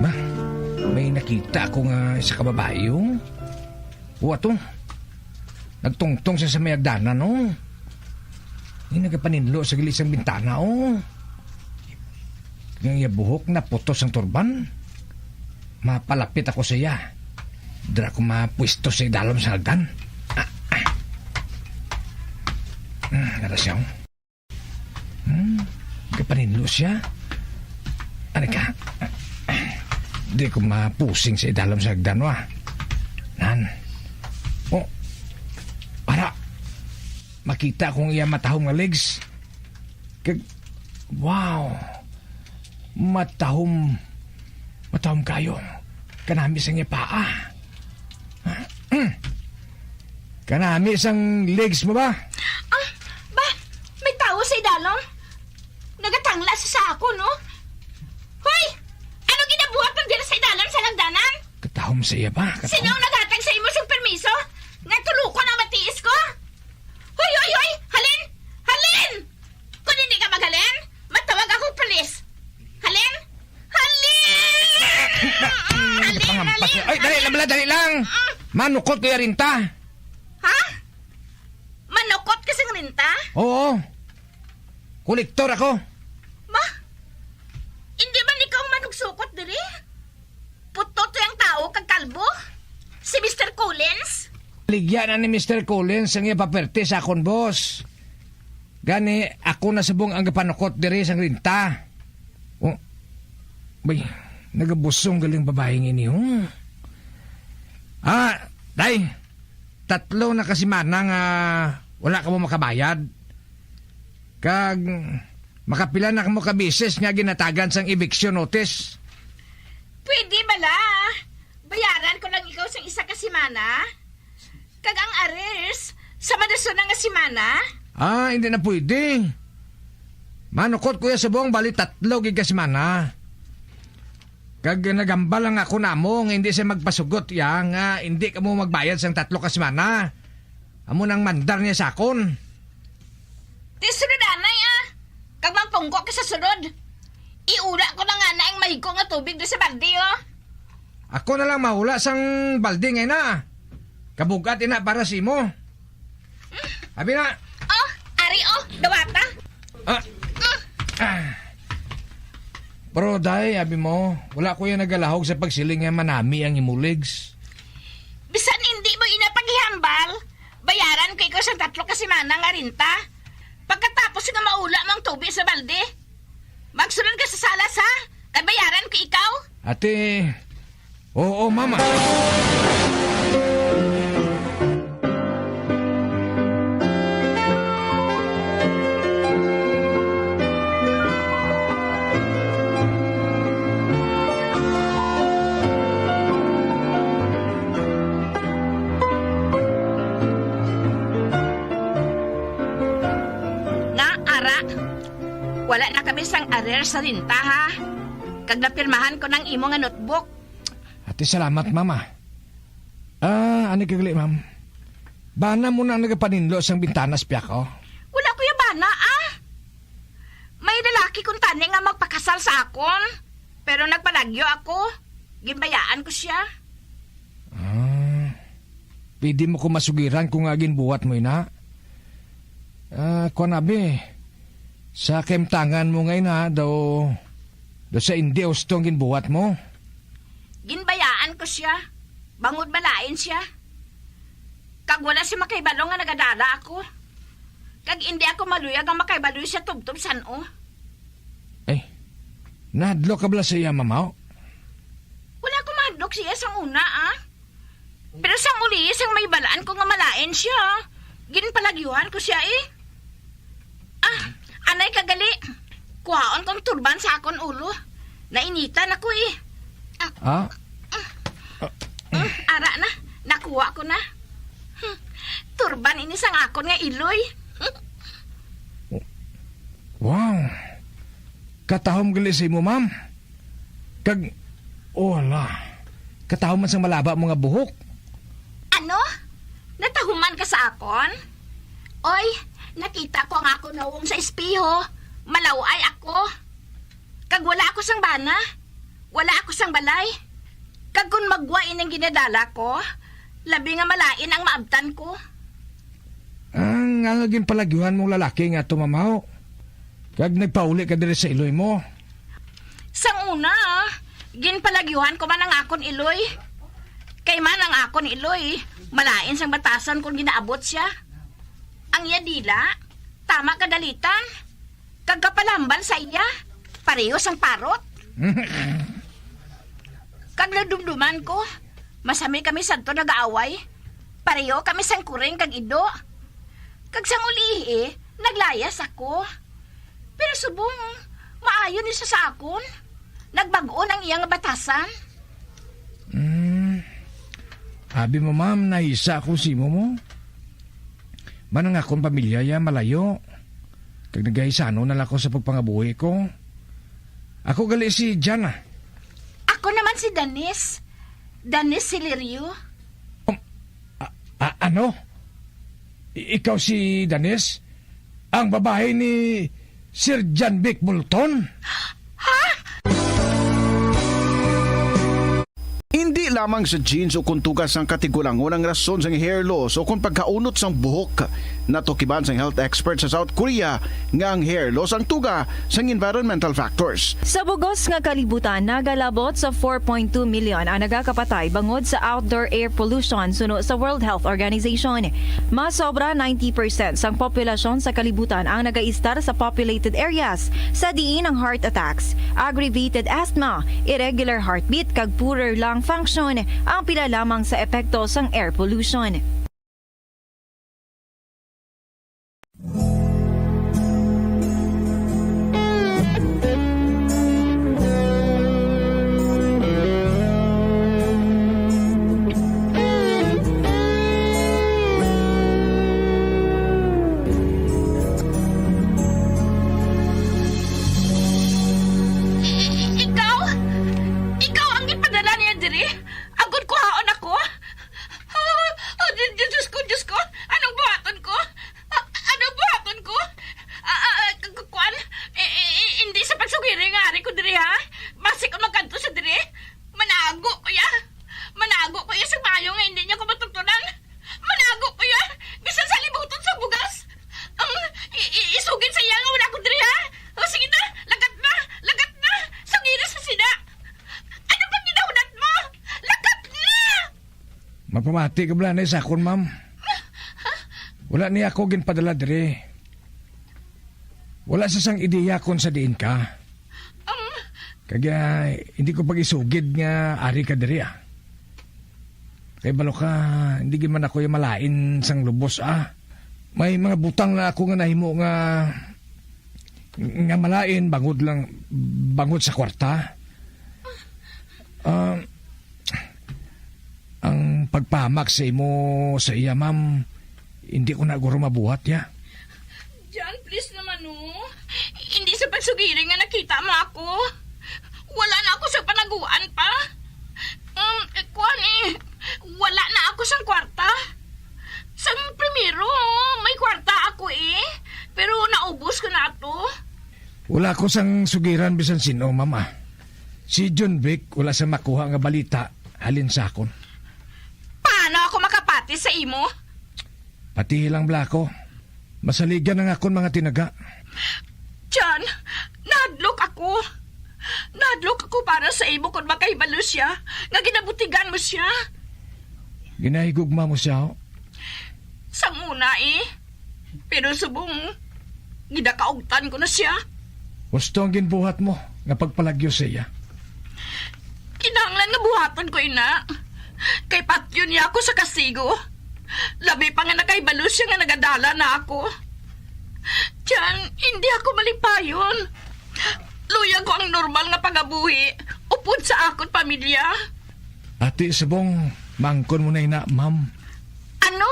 Ma, may nakita ako nga isa ka babayi, oh. O, ato. Nagtungtong siya sa may hagdanan, oh. Yung nagapaninlo sa gilid sang bintana, oh. Ang iya buhok naputos ang turban. Mapalapit ako sa iya. Dira ko mapwesto sa idalom sa hagdan. Ah, ah. Hmm, ara siya, oh. Hmm, gapaninlo siya. Ano ka? Di ko mapusing sa idalom sa hagdan, wa. Nan. Oh, ara. Makita kong iya matahom nga legs. Kag, wow. Matahom. Matahom kayo. Kanami sang iya paa. Kanami sang legs mo ba? Ah, ba? May tawo sa idalom? Nagatangla sa sako, no? Hoy! Ano ginabuhat mo dira sa idalom sa hagdanan? Katahom sa iya ba? Katahom. Sino ang naghatag sa imo sing permiso? Nga tulukon ang matiis ko? Hoy, hoy, hoy! Halin! Halin! Kung hindi ka maghalin, matawag ako pulis. Halin! Halin! Halin! Pangampas Halin! niya. Ay, dali lang, Halin! Bala, dali lang. Mm. Manukot ko ya renta. Ha? Manukot ka sang renta? Oo. Kolektor ako. Ma? Hindi man ikaw ang manugsukot diri? Putot ang tao kag kalbo? Si Mister Collins? Ligya na ni Mister Collins ang iya paperte sa akon, boss. Gani, ako na subong ang gapanukot diri sang renta. Oh, bay, nagabusong galing babaeng ini, oh. Ah, day, tatlo na ka semana nga wala ka mo makabayad. Kag makapila na ka mo ka beses nga ginatagan sang eviction notice. Pwede bala? Bayaran ko lang ikaw sang isa ka semana? Kag ang arrears sa madasunod nga semana? Ah, hindi na pwede. Manukot ko ya subong, bali tatlo gid ka semana. Kag nagambal lang ako namo nga hindi siya magpasugot ya nga hindi kamo magbayad sang tatlo ka semana. Amo nang mandar niya sa akon. Ti sunod anay, ah. Kag mangpungko ka sa sulod. Iula ko na nga na ang mahigko nga tubig do sa balde, oh. Ako na lang maula sang balde ngay na. Kabug-at ina para sa imo. Abi na! Oh, ari, oh, dawata. Ah. Ah. Pero, day, abi mo, wala ko yan nagalahog sa pagsiling nga manami ang imo legs. Bisan hindi mo ina paghihambal, bayaran ko ikaw sa tatlo ka semana nga renta. Pagkatapos nga maula mo ang tubi sa balde, magsulod ka sa salas, ha? Kay bayaran ko ikaw. Ate, oo, mama. Nga, ara, wala na kami sang arer sa renta, ha? Kag napirmahan ko nang imo nga notebook. Ate, salamat, mama. Ah, ani kagali, ma'am? Bana mo na ang nagapaninlo sang bintana sa piyako? Wala ko ya bana, ah. May lalaki kuntani nga magpakasal sa akon, pero nagpalagyo ako. Ginbayaan ko siya. Ah, pwede mo ko masugiran kung nga ginbuhat mo ina? Ah, kuwan abi, sa kahimtangan mo nga ina, daw, daw sa indi husto ang ginbuhat mo? Ginbayaan ko siya, bangod malain siya. Kag wala siya makahibalo nga nagadala ako. Kag indi ako maluyag nga makahibalo siya tubtob san-o. Ay, nahadlok ka bala sa iya, mamaw? Wala ko mahadlok sa iya sang una, ah. Pero sang uli, sang mahibalaan ko nga malain siya, ginpalagyuhan ko siya, eh. Ah, anay ka gali. Kuhaon kong turban sa akon ulo. Nainitan ako, eh. Ah, Ha? Ah, ara na, nakuha ko na. Hmm, turban ini sang akon nga iloy. Wow! Katahom gali sa imo, ma'am. Kag, oh, ala. Katahom man sang malaba mo nga buhok. Ano? Natahuman ka sa akon? Oy, nakita ko ang akon nawong sa espeho. Malaw-ay ako. Kag wala ako sang bana. Wala ako sang balay. Kag kon magwa ining ginadala ko, labi nga malain ang maabtan ko. Ang nga ginpalagyuhan mong lalaki nga tumamaw, kag nagpauli ka diri sa iloy mo. Sang una, ginpalagyuhan ko man ang akon iloy. Kay man ang akon iloy, malain sang batasan kon ginaabot siya. Ang iya dila, tama kadalitan. Kag kapalambal sa iya, pareho sang parot. Kag nadumduman ko, masami kami sadto nagaaway. Pareho kami sang kuring kag ido. Kag sang ulihi, naglayas ako. Pero subong, maayo ni siya sa akon. Nagbag-o ang iya nga batasan. Hmm. Abi mo, ma'am, nahisa ako sa imo mo. Man ang akon pamilya ya malayo. Kag nagahisano na lang ako sa pagpangabuhi ko. Ako gali si Jana. Ako naman si Danis. Danis Silerio. Um, a-, a-, ano? I-, ikaw si Danis? Ang babae ni Sir John Vic Bolton? Ha? Indi lamang sa genes o kon tuga sang katigulangon ang rason sang hair loss o kon pagkaunot sang buhok. Natukiban sang health expert sa South Korea nga ang hair loss ang tuga sang environmental factors. Sa bug-os nga kalibutan, nagalabot sa four point two million ang nagakapatay bangod sa outdoor air pollution suno sa World Health Organization. Mas sobra ninety percent sang populasyon sa kalibutan ang nagaistar sa populated areas, sa diin ang heart attacks, aggravated asthma, irregular heartbeat, kag poorer lung function ang pila lamang sa epekto sang air pollution. Ikaw? Ikaw ang gipadala niya diri? Agod kuhaon ako? Ah, ah, di, di, Mati ka bala na sa akon, ma'am. Wala niya ako ginpadala diri. Wala sa sang ideya kon sa diin ka. Kaya hindi ko pag-isugid nga ari ka diri, ah. Kay balo ka, hindi gid man ako yung malain sang lubos, ah. May mga butang na ako nga nahimo nga, nga malain bangod lang, bangod sa kwarta. Ah, ang pagpahamak sa imo sa iya, ma'am, hindi ko na guro mabuhat, ya. John, please naman, oh. Hindi sa pagsugiring nga nakita mo ako. Wala na ako sa panaguan pa. Um, eh, kuwan eh, wala na ako sang kwarta. Sang primero, may kwarta ako eh. Pero naubos ko na to. Wala ko sang sugiran bisan sino, mama. Si John Vic, wala sa makuha nga balita halin sa akon. Paano ako makapati sa imo? Pati lang bala ako. Masaligan ang akon mga tinaga. John, nahadlok ako. Nahadlok ako para sa imo kung makahibalo siya nga ginabutigan mo siya. Ginahigugma mo siya, ho? Sang una, eh. Pero subong, ginakaugtan ko na siya. Husto ang ginbuhat mo nga pagpalagyo sa iya. Kinahanglan nga buhaton ko ina. Kay patyon niya ako sa kastigo. Labi pa nga nakahibalo siya nga nagadala na ako. Tiyan, hindi ako malipayon. Luya ko ang normal nga pagabuhi upod sa akon pamilya. Ati, subong, maangkon mo na ina, ma'am. Ano?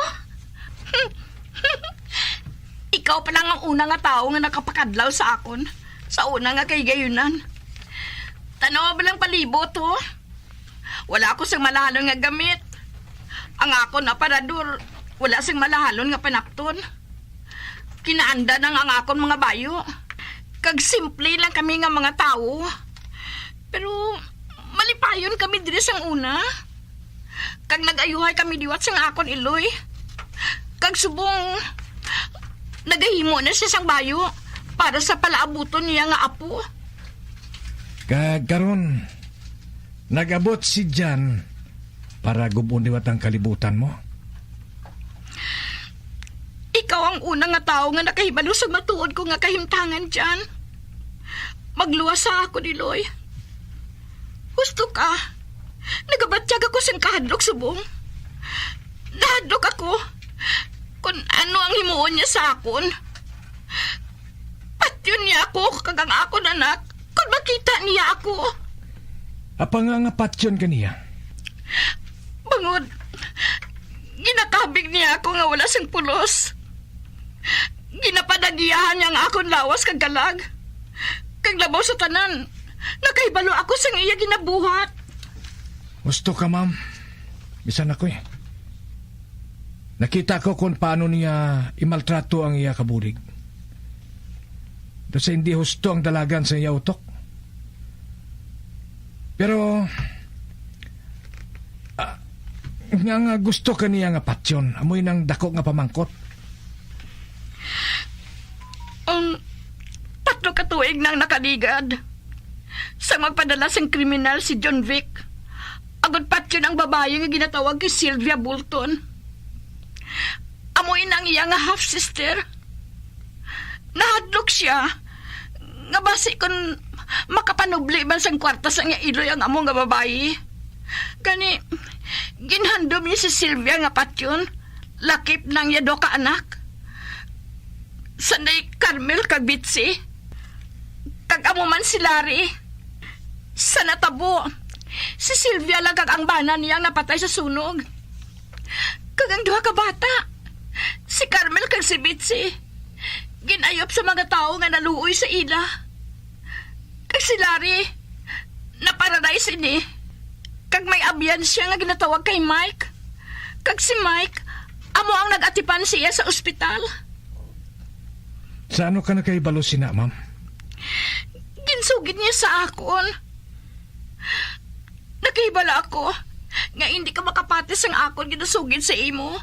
Ikaw pa lang ang una nga tawo nga nakapakadlaw sa akon sa una nga kahigayunan. Tanawa ba lang palibot, ho? Wala ako sing malahalon nga gamit. Ang akon aparador, wala sing malahalon nga panapton. Kinaanda na nga ang akon mga bayo. Kag simple lang kami nga mga tawo. Pero malipayon kami diri sang una. Kag nag-ayuhay kami liwat sang akon iloy. Kag subong, nagahimo na siya sang bayo para sa palaabuton niya nga apo. Kag karon, nag-abot si Jan para gub-on liwat ang kalibutan mo. Ikaw ang una nga tawo nga nakahibalo sa matuod ko nga kahimtangan, Jan. Magluwas sa akon iloy. Husto ka. Nagabatyag ako sing kahadlok subong. Nahadlok ako kung ano ang himuon niya sa akon. Patyon niya ako kag ang akon anak kung makita niya ako. Apang nga patyon ka niya? Bangod, ginakabig niya ako nga wala sing pulos. Ginapadagiyahan niya ang akon lawas kag kalag. Kag labaw sa tanan, nakahibalo ako sang iya ginabuhat. Husto ka, ma'am. Bisan ako, eh. Nakita ko kung paano niya imaltrato ang iya kabulig. Daw sa hindi husto ang dalagan sa iya utok. Pero, ah, nga, nga gusto ka niya nga patyon, amoy nang dako nga pamangkot. Ang tatlo ka tuig nang nakaligad sang magpadala sing kriminal si John Vic, agod patyon ang babayi nga ginatawag kay Sylvia Bolton. Amo ina ang iya nga half-sister. Nahadlok siya nga basi kon makapanubli man sang kwarta sang iya iloy ang amo nga babayi. Gani, ginhandom niya si Sylvia nga patyon, lakip na ang iya duha ka anak. Sanday Carmel kag Bitsy. Kag amo man si Larry. Sa natabo, si Sylvia lang kag ang bana niya ang napatay sa sunog. Kag ang duha ka bata, si Carmel kag si Bitsy, gin-ayop sa mga tawo nga naluoy sa ila. Kag si Larry, na-paralyze ini. Kag may abyan siya nga ginatawag kay Mike. Kag si Mike, amo ang nag-atipan siya sa ospital. Sa ano ka nakahibalo sina, ma'am? Ginsugid niya sa akon. Nakahibalo ako nga hindi ka makapati sang akon ginasugid sa imo.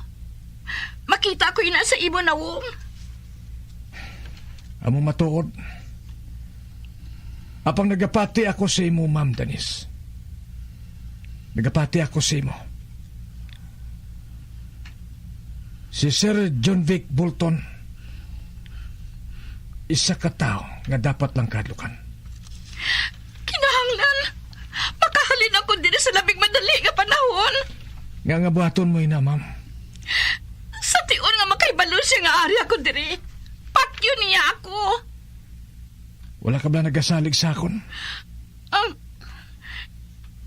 Makita ko ina sa imo nawong. Amo matuod. Apang nagapati ako sa imo, Ma'am Danis. Nagapati ako sa imo. Si Sir John Vic Bolton, isa ka tawo nga dapat lang kahadlukan. Kinahanglan makahalin ako diri sa labing madali nga panahon. Nga nga buhaton mo ina, ma'am? Sa tion nga makahibalo siya nga ari ako diri, patyon niya ako. Wala ka ba nagasalig sa akon? Um,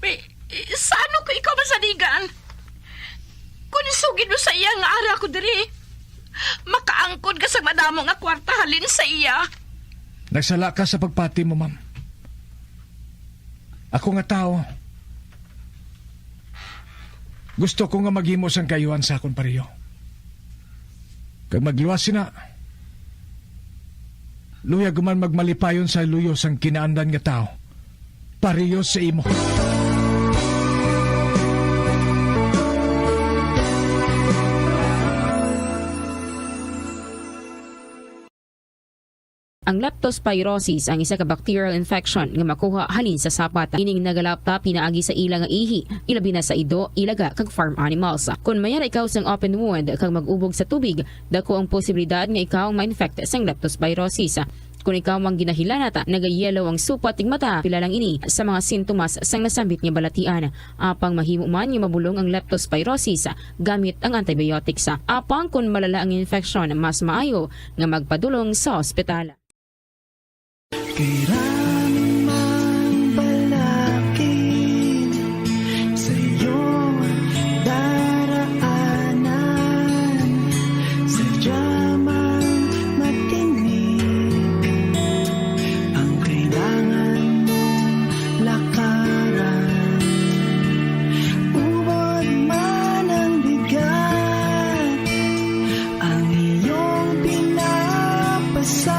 eh, eh, sa ano ko ikaw masaligan? Kung isugid mo sa iya nga ari ako diri, makaangkon ka sa madamo nga kwarta halin sa iya. Nagsala ka sa pagpati mo, ma'am. Ako nga tawo, gusto ko nga maghimo sang kaayuhan sa akon pareho. Kag magluwas sina, luyag ko man magmalipayon sa luyo sang kinaandan nga tawo, pareho sa imo. Ang leptospirosis ang isa ka bacterial infection nga makuha halin sa sapat. Ining nagalapta pinaagi sa ila nga ihi, ilabi na sa ido, ilaga, kag farm animals. Kon mayara ikaw sang open wound kag mag-ubog sa tubig, dako ang posibilidad nga ikaw ang ma-infect sang leptospirosis. Kon ikaw ang ginahilanat, nagayelo ang supat tig mata, pila lang ini sa mga sintomas sang nasambit nga balatian. Apang mahimo man nga mabulong ang leptospirosis gamit ang antibiotics. Apang kon malala ang infeksyon, mas maayo nga magpadulong sa ospital. Kailanman balakid sa iyong daraanan, sadya mang matinik ang kailangan mong lakaran. Ubod man ang bigat, ang iyong pinapasan,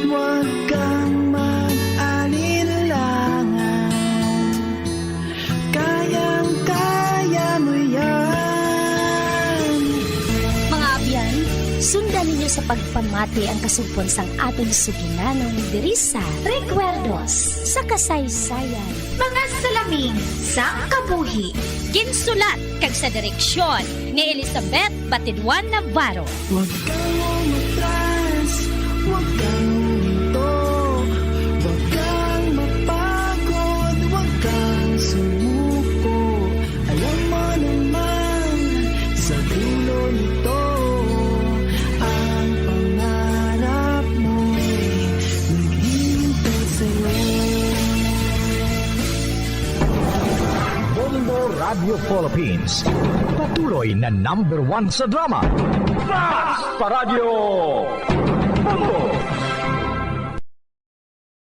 huwag kang mag-alinlangan. Kayang-kaya mo yan. Mga abyan, sundan ninyo sa pagpamati ang kasugpon sang aton suginanong diri sa Recuerdos sa Kasaysayan. Mga salamin sang kabuhi. Ginsulat kag sa direksyon ni Elizabeth Batidwan Navarro. Huwag kang umatras, huwag kang huminto, huwag kang mapagod, huwag kang sumuko. Alam mo naman, sa dulo nito, ang pangarap mo'y naghihintay sa'yo. Bombo Radio Philippines, patuloy na number one sa drama. Basta Radyo Bombo!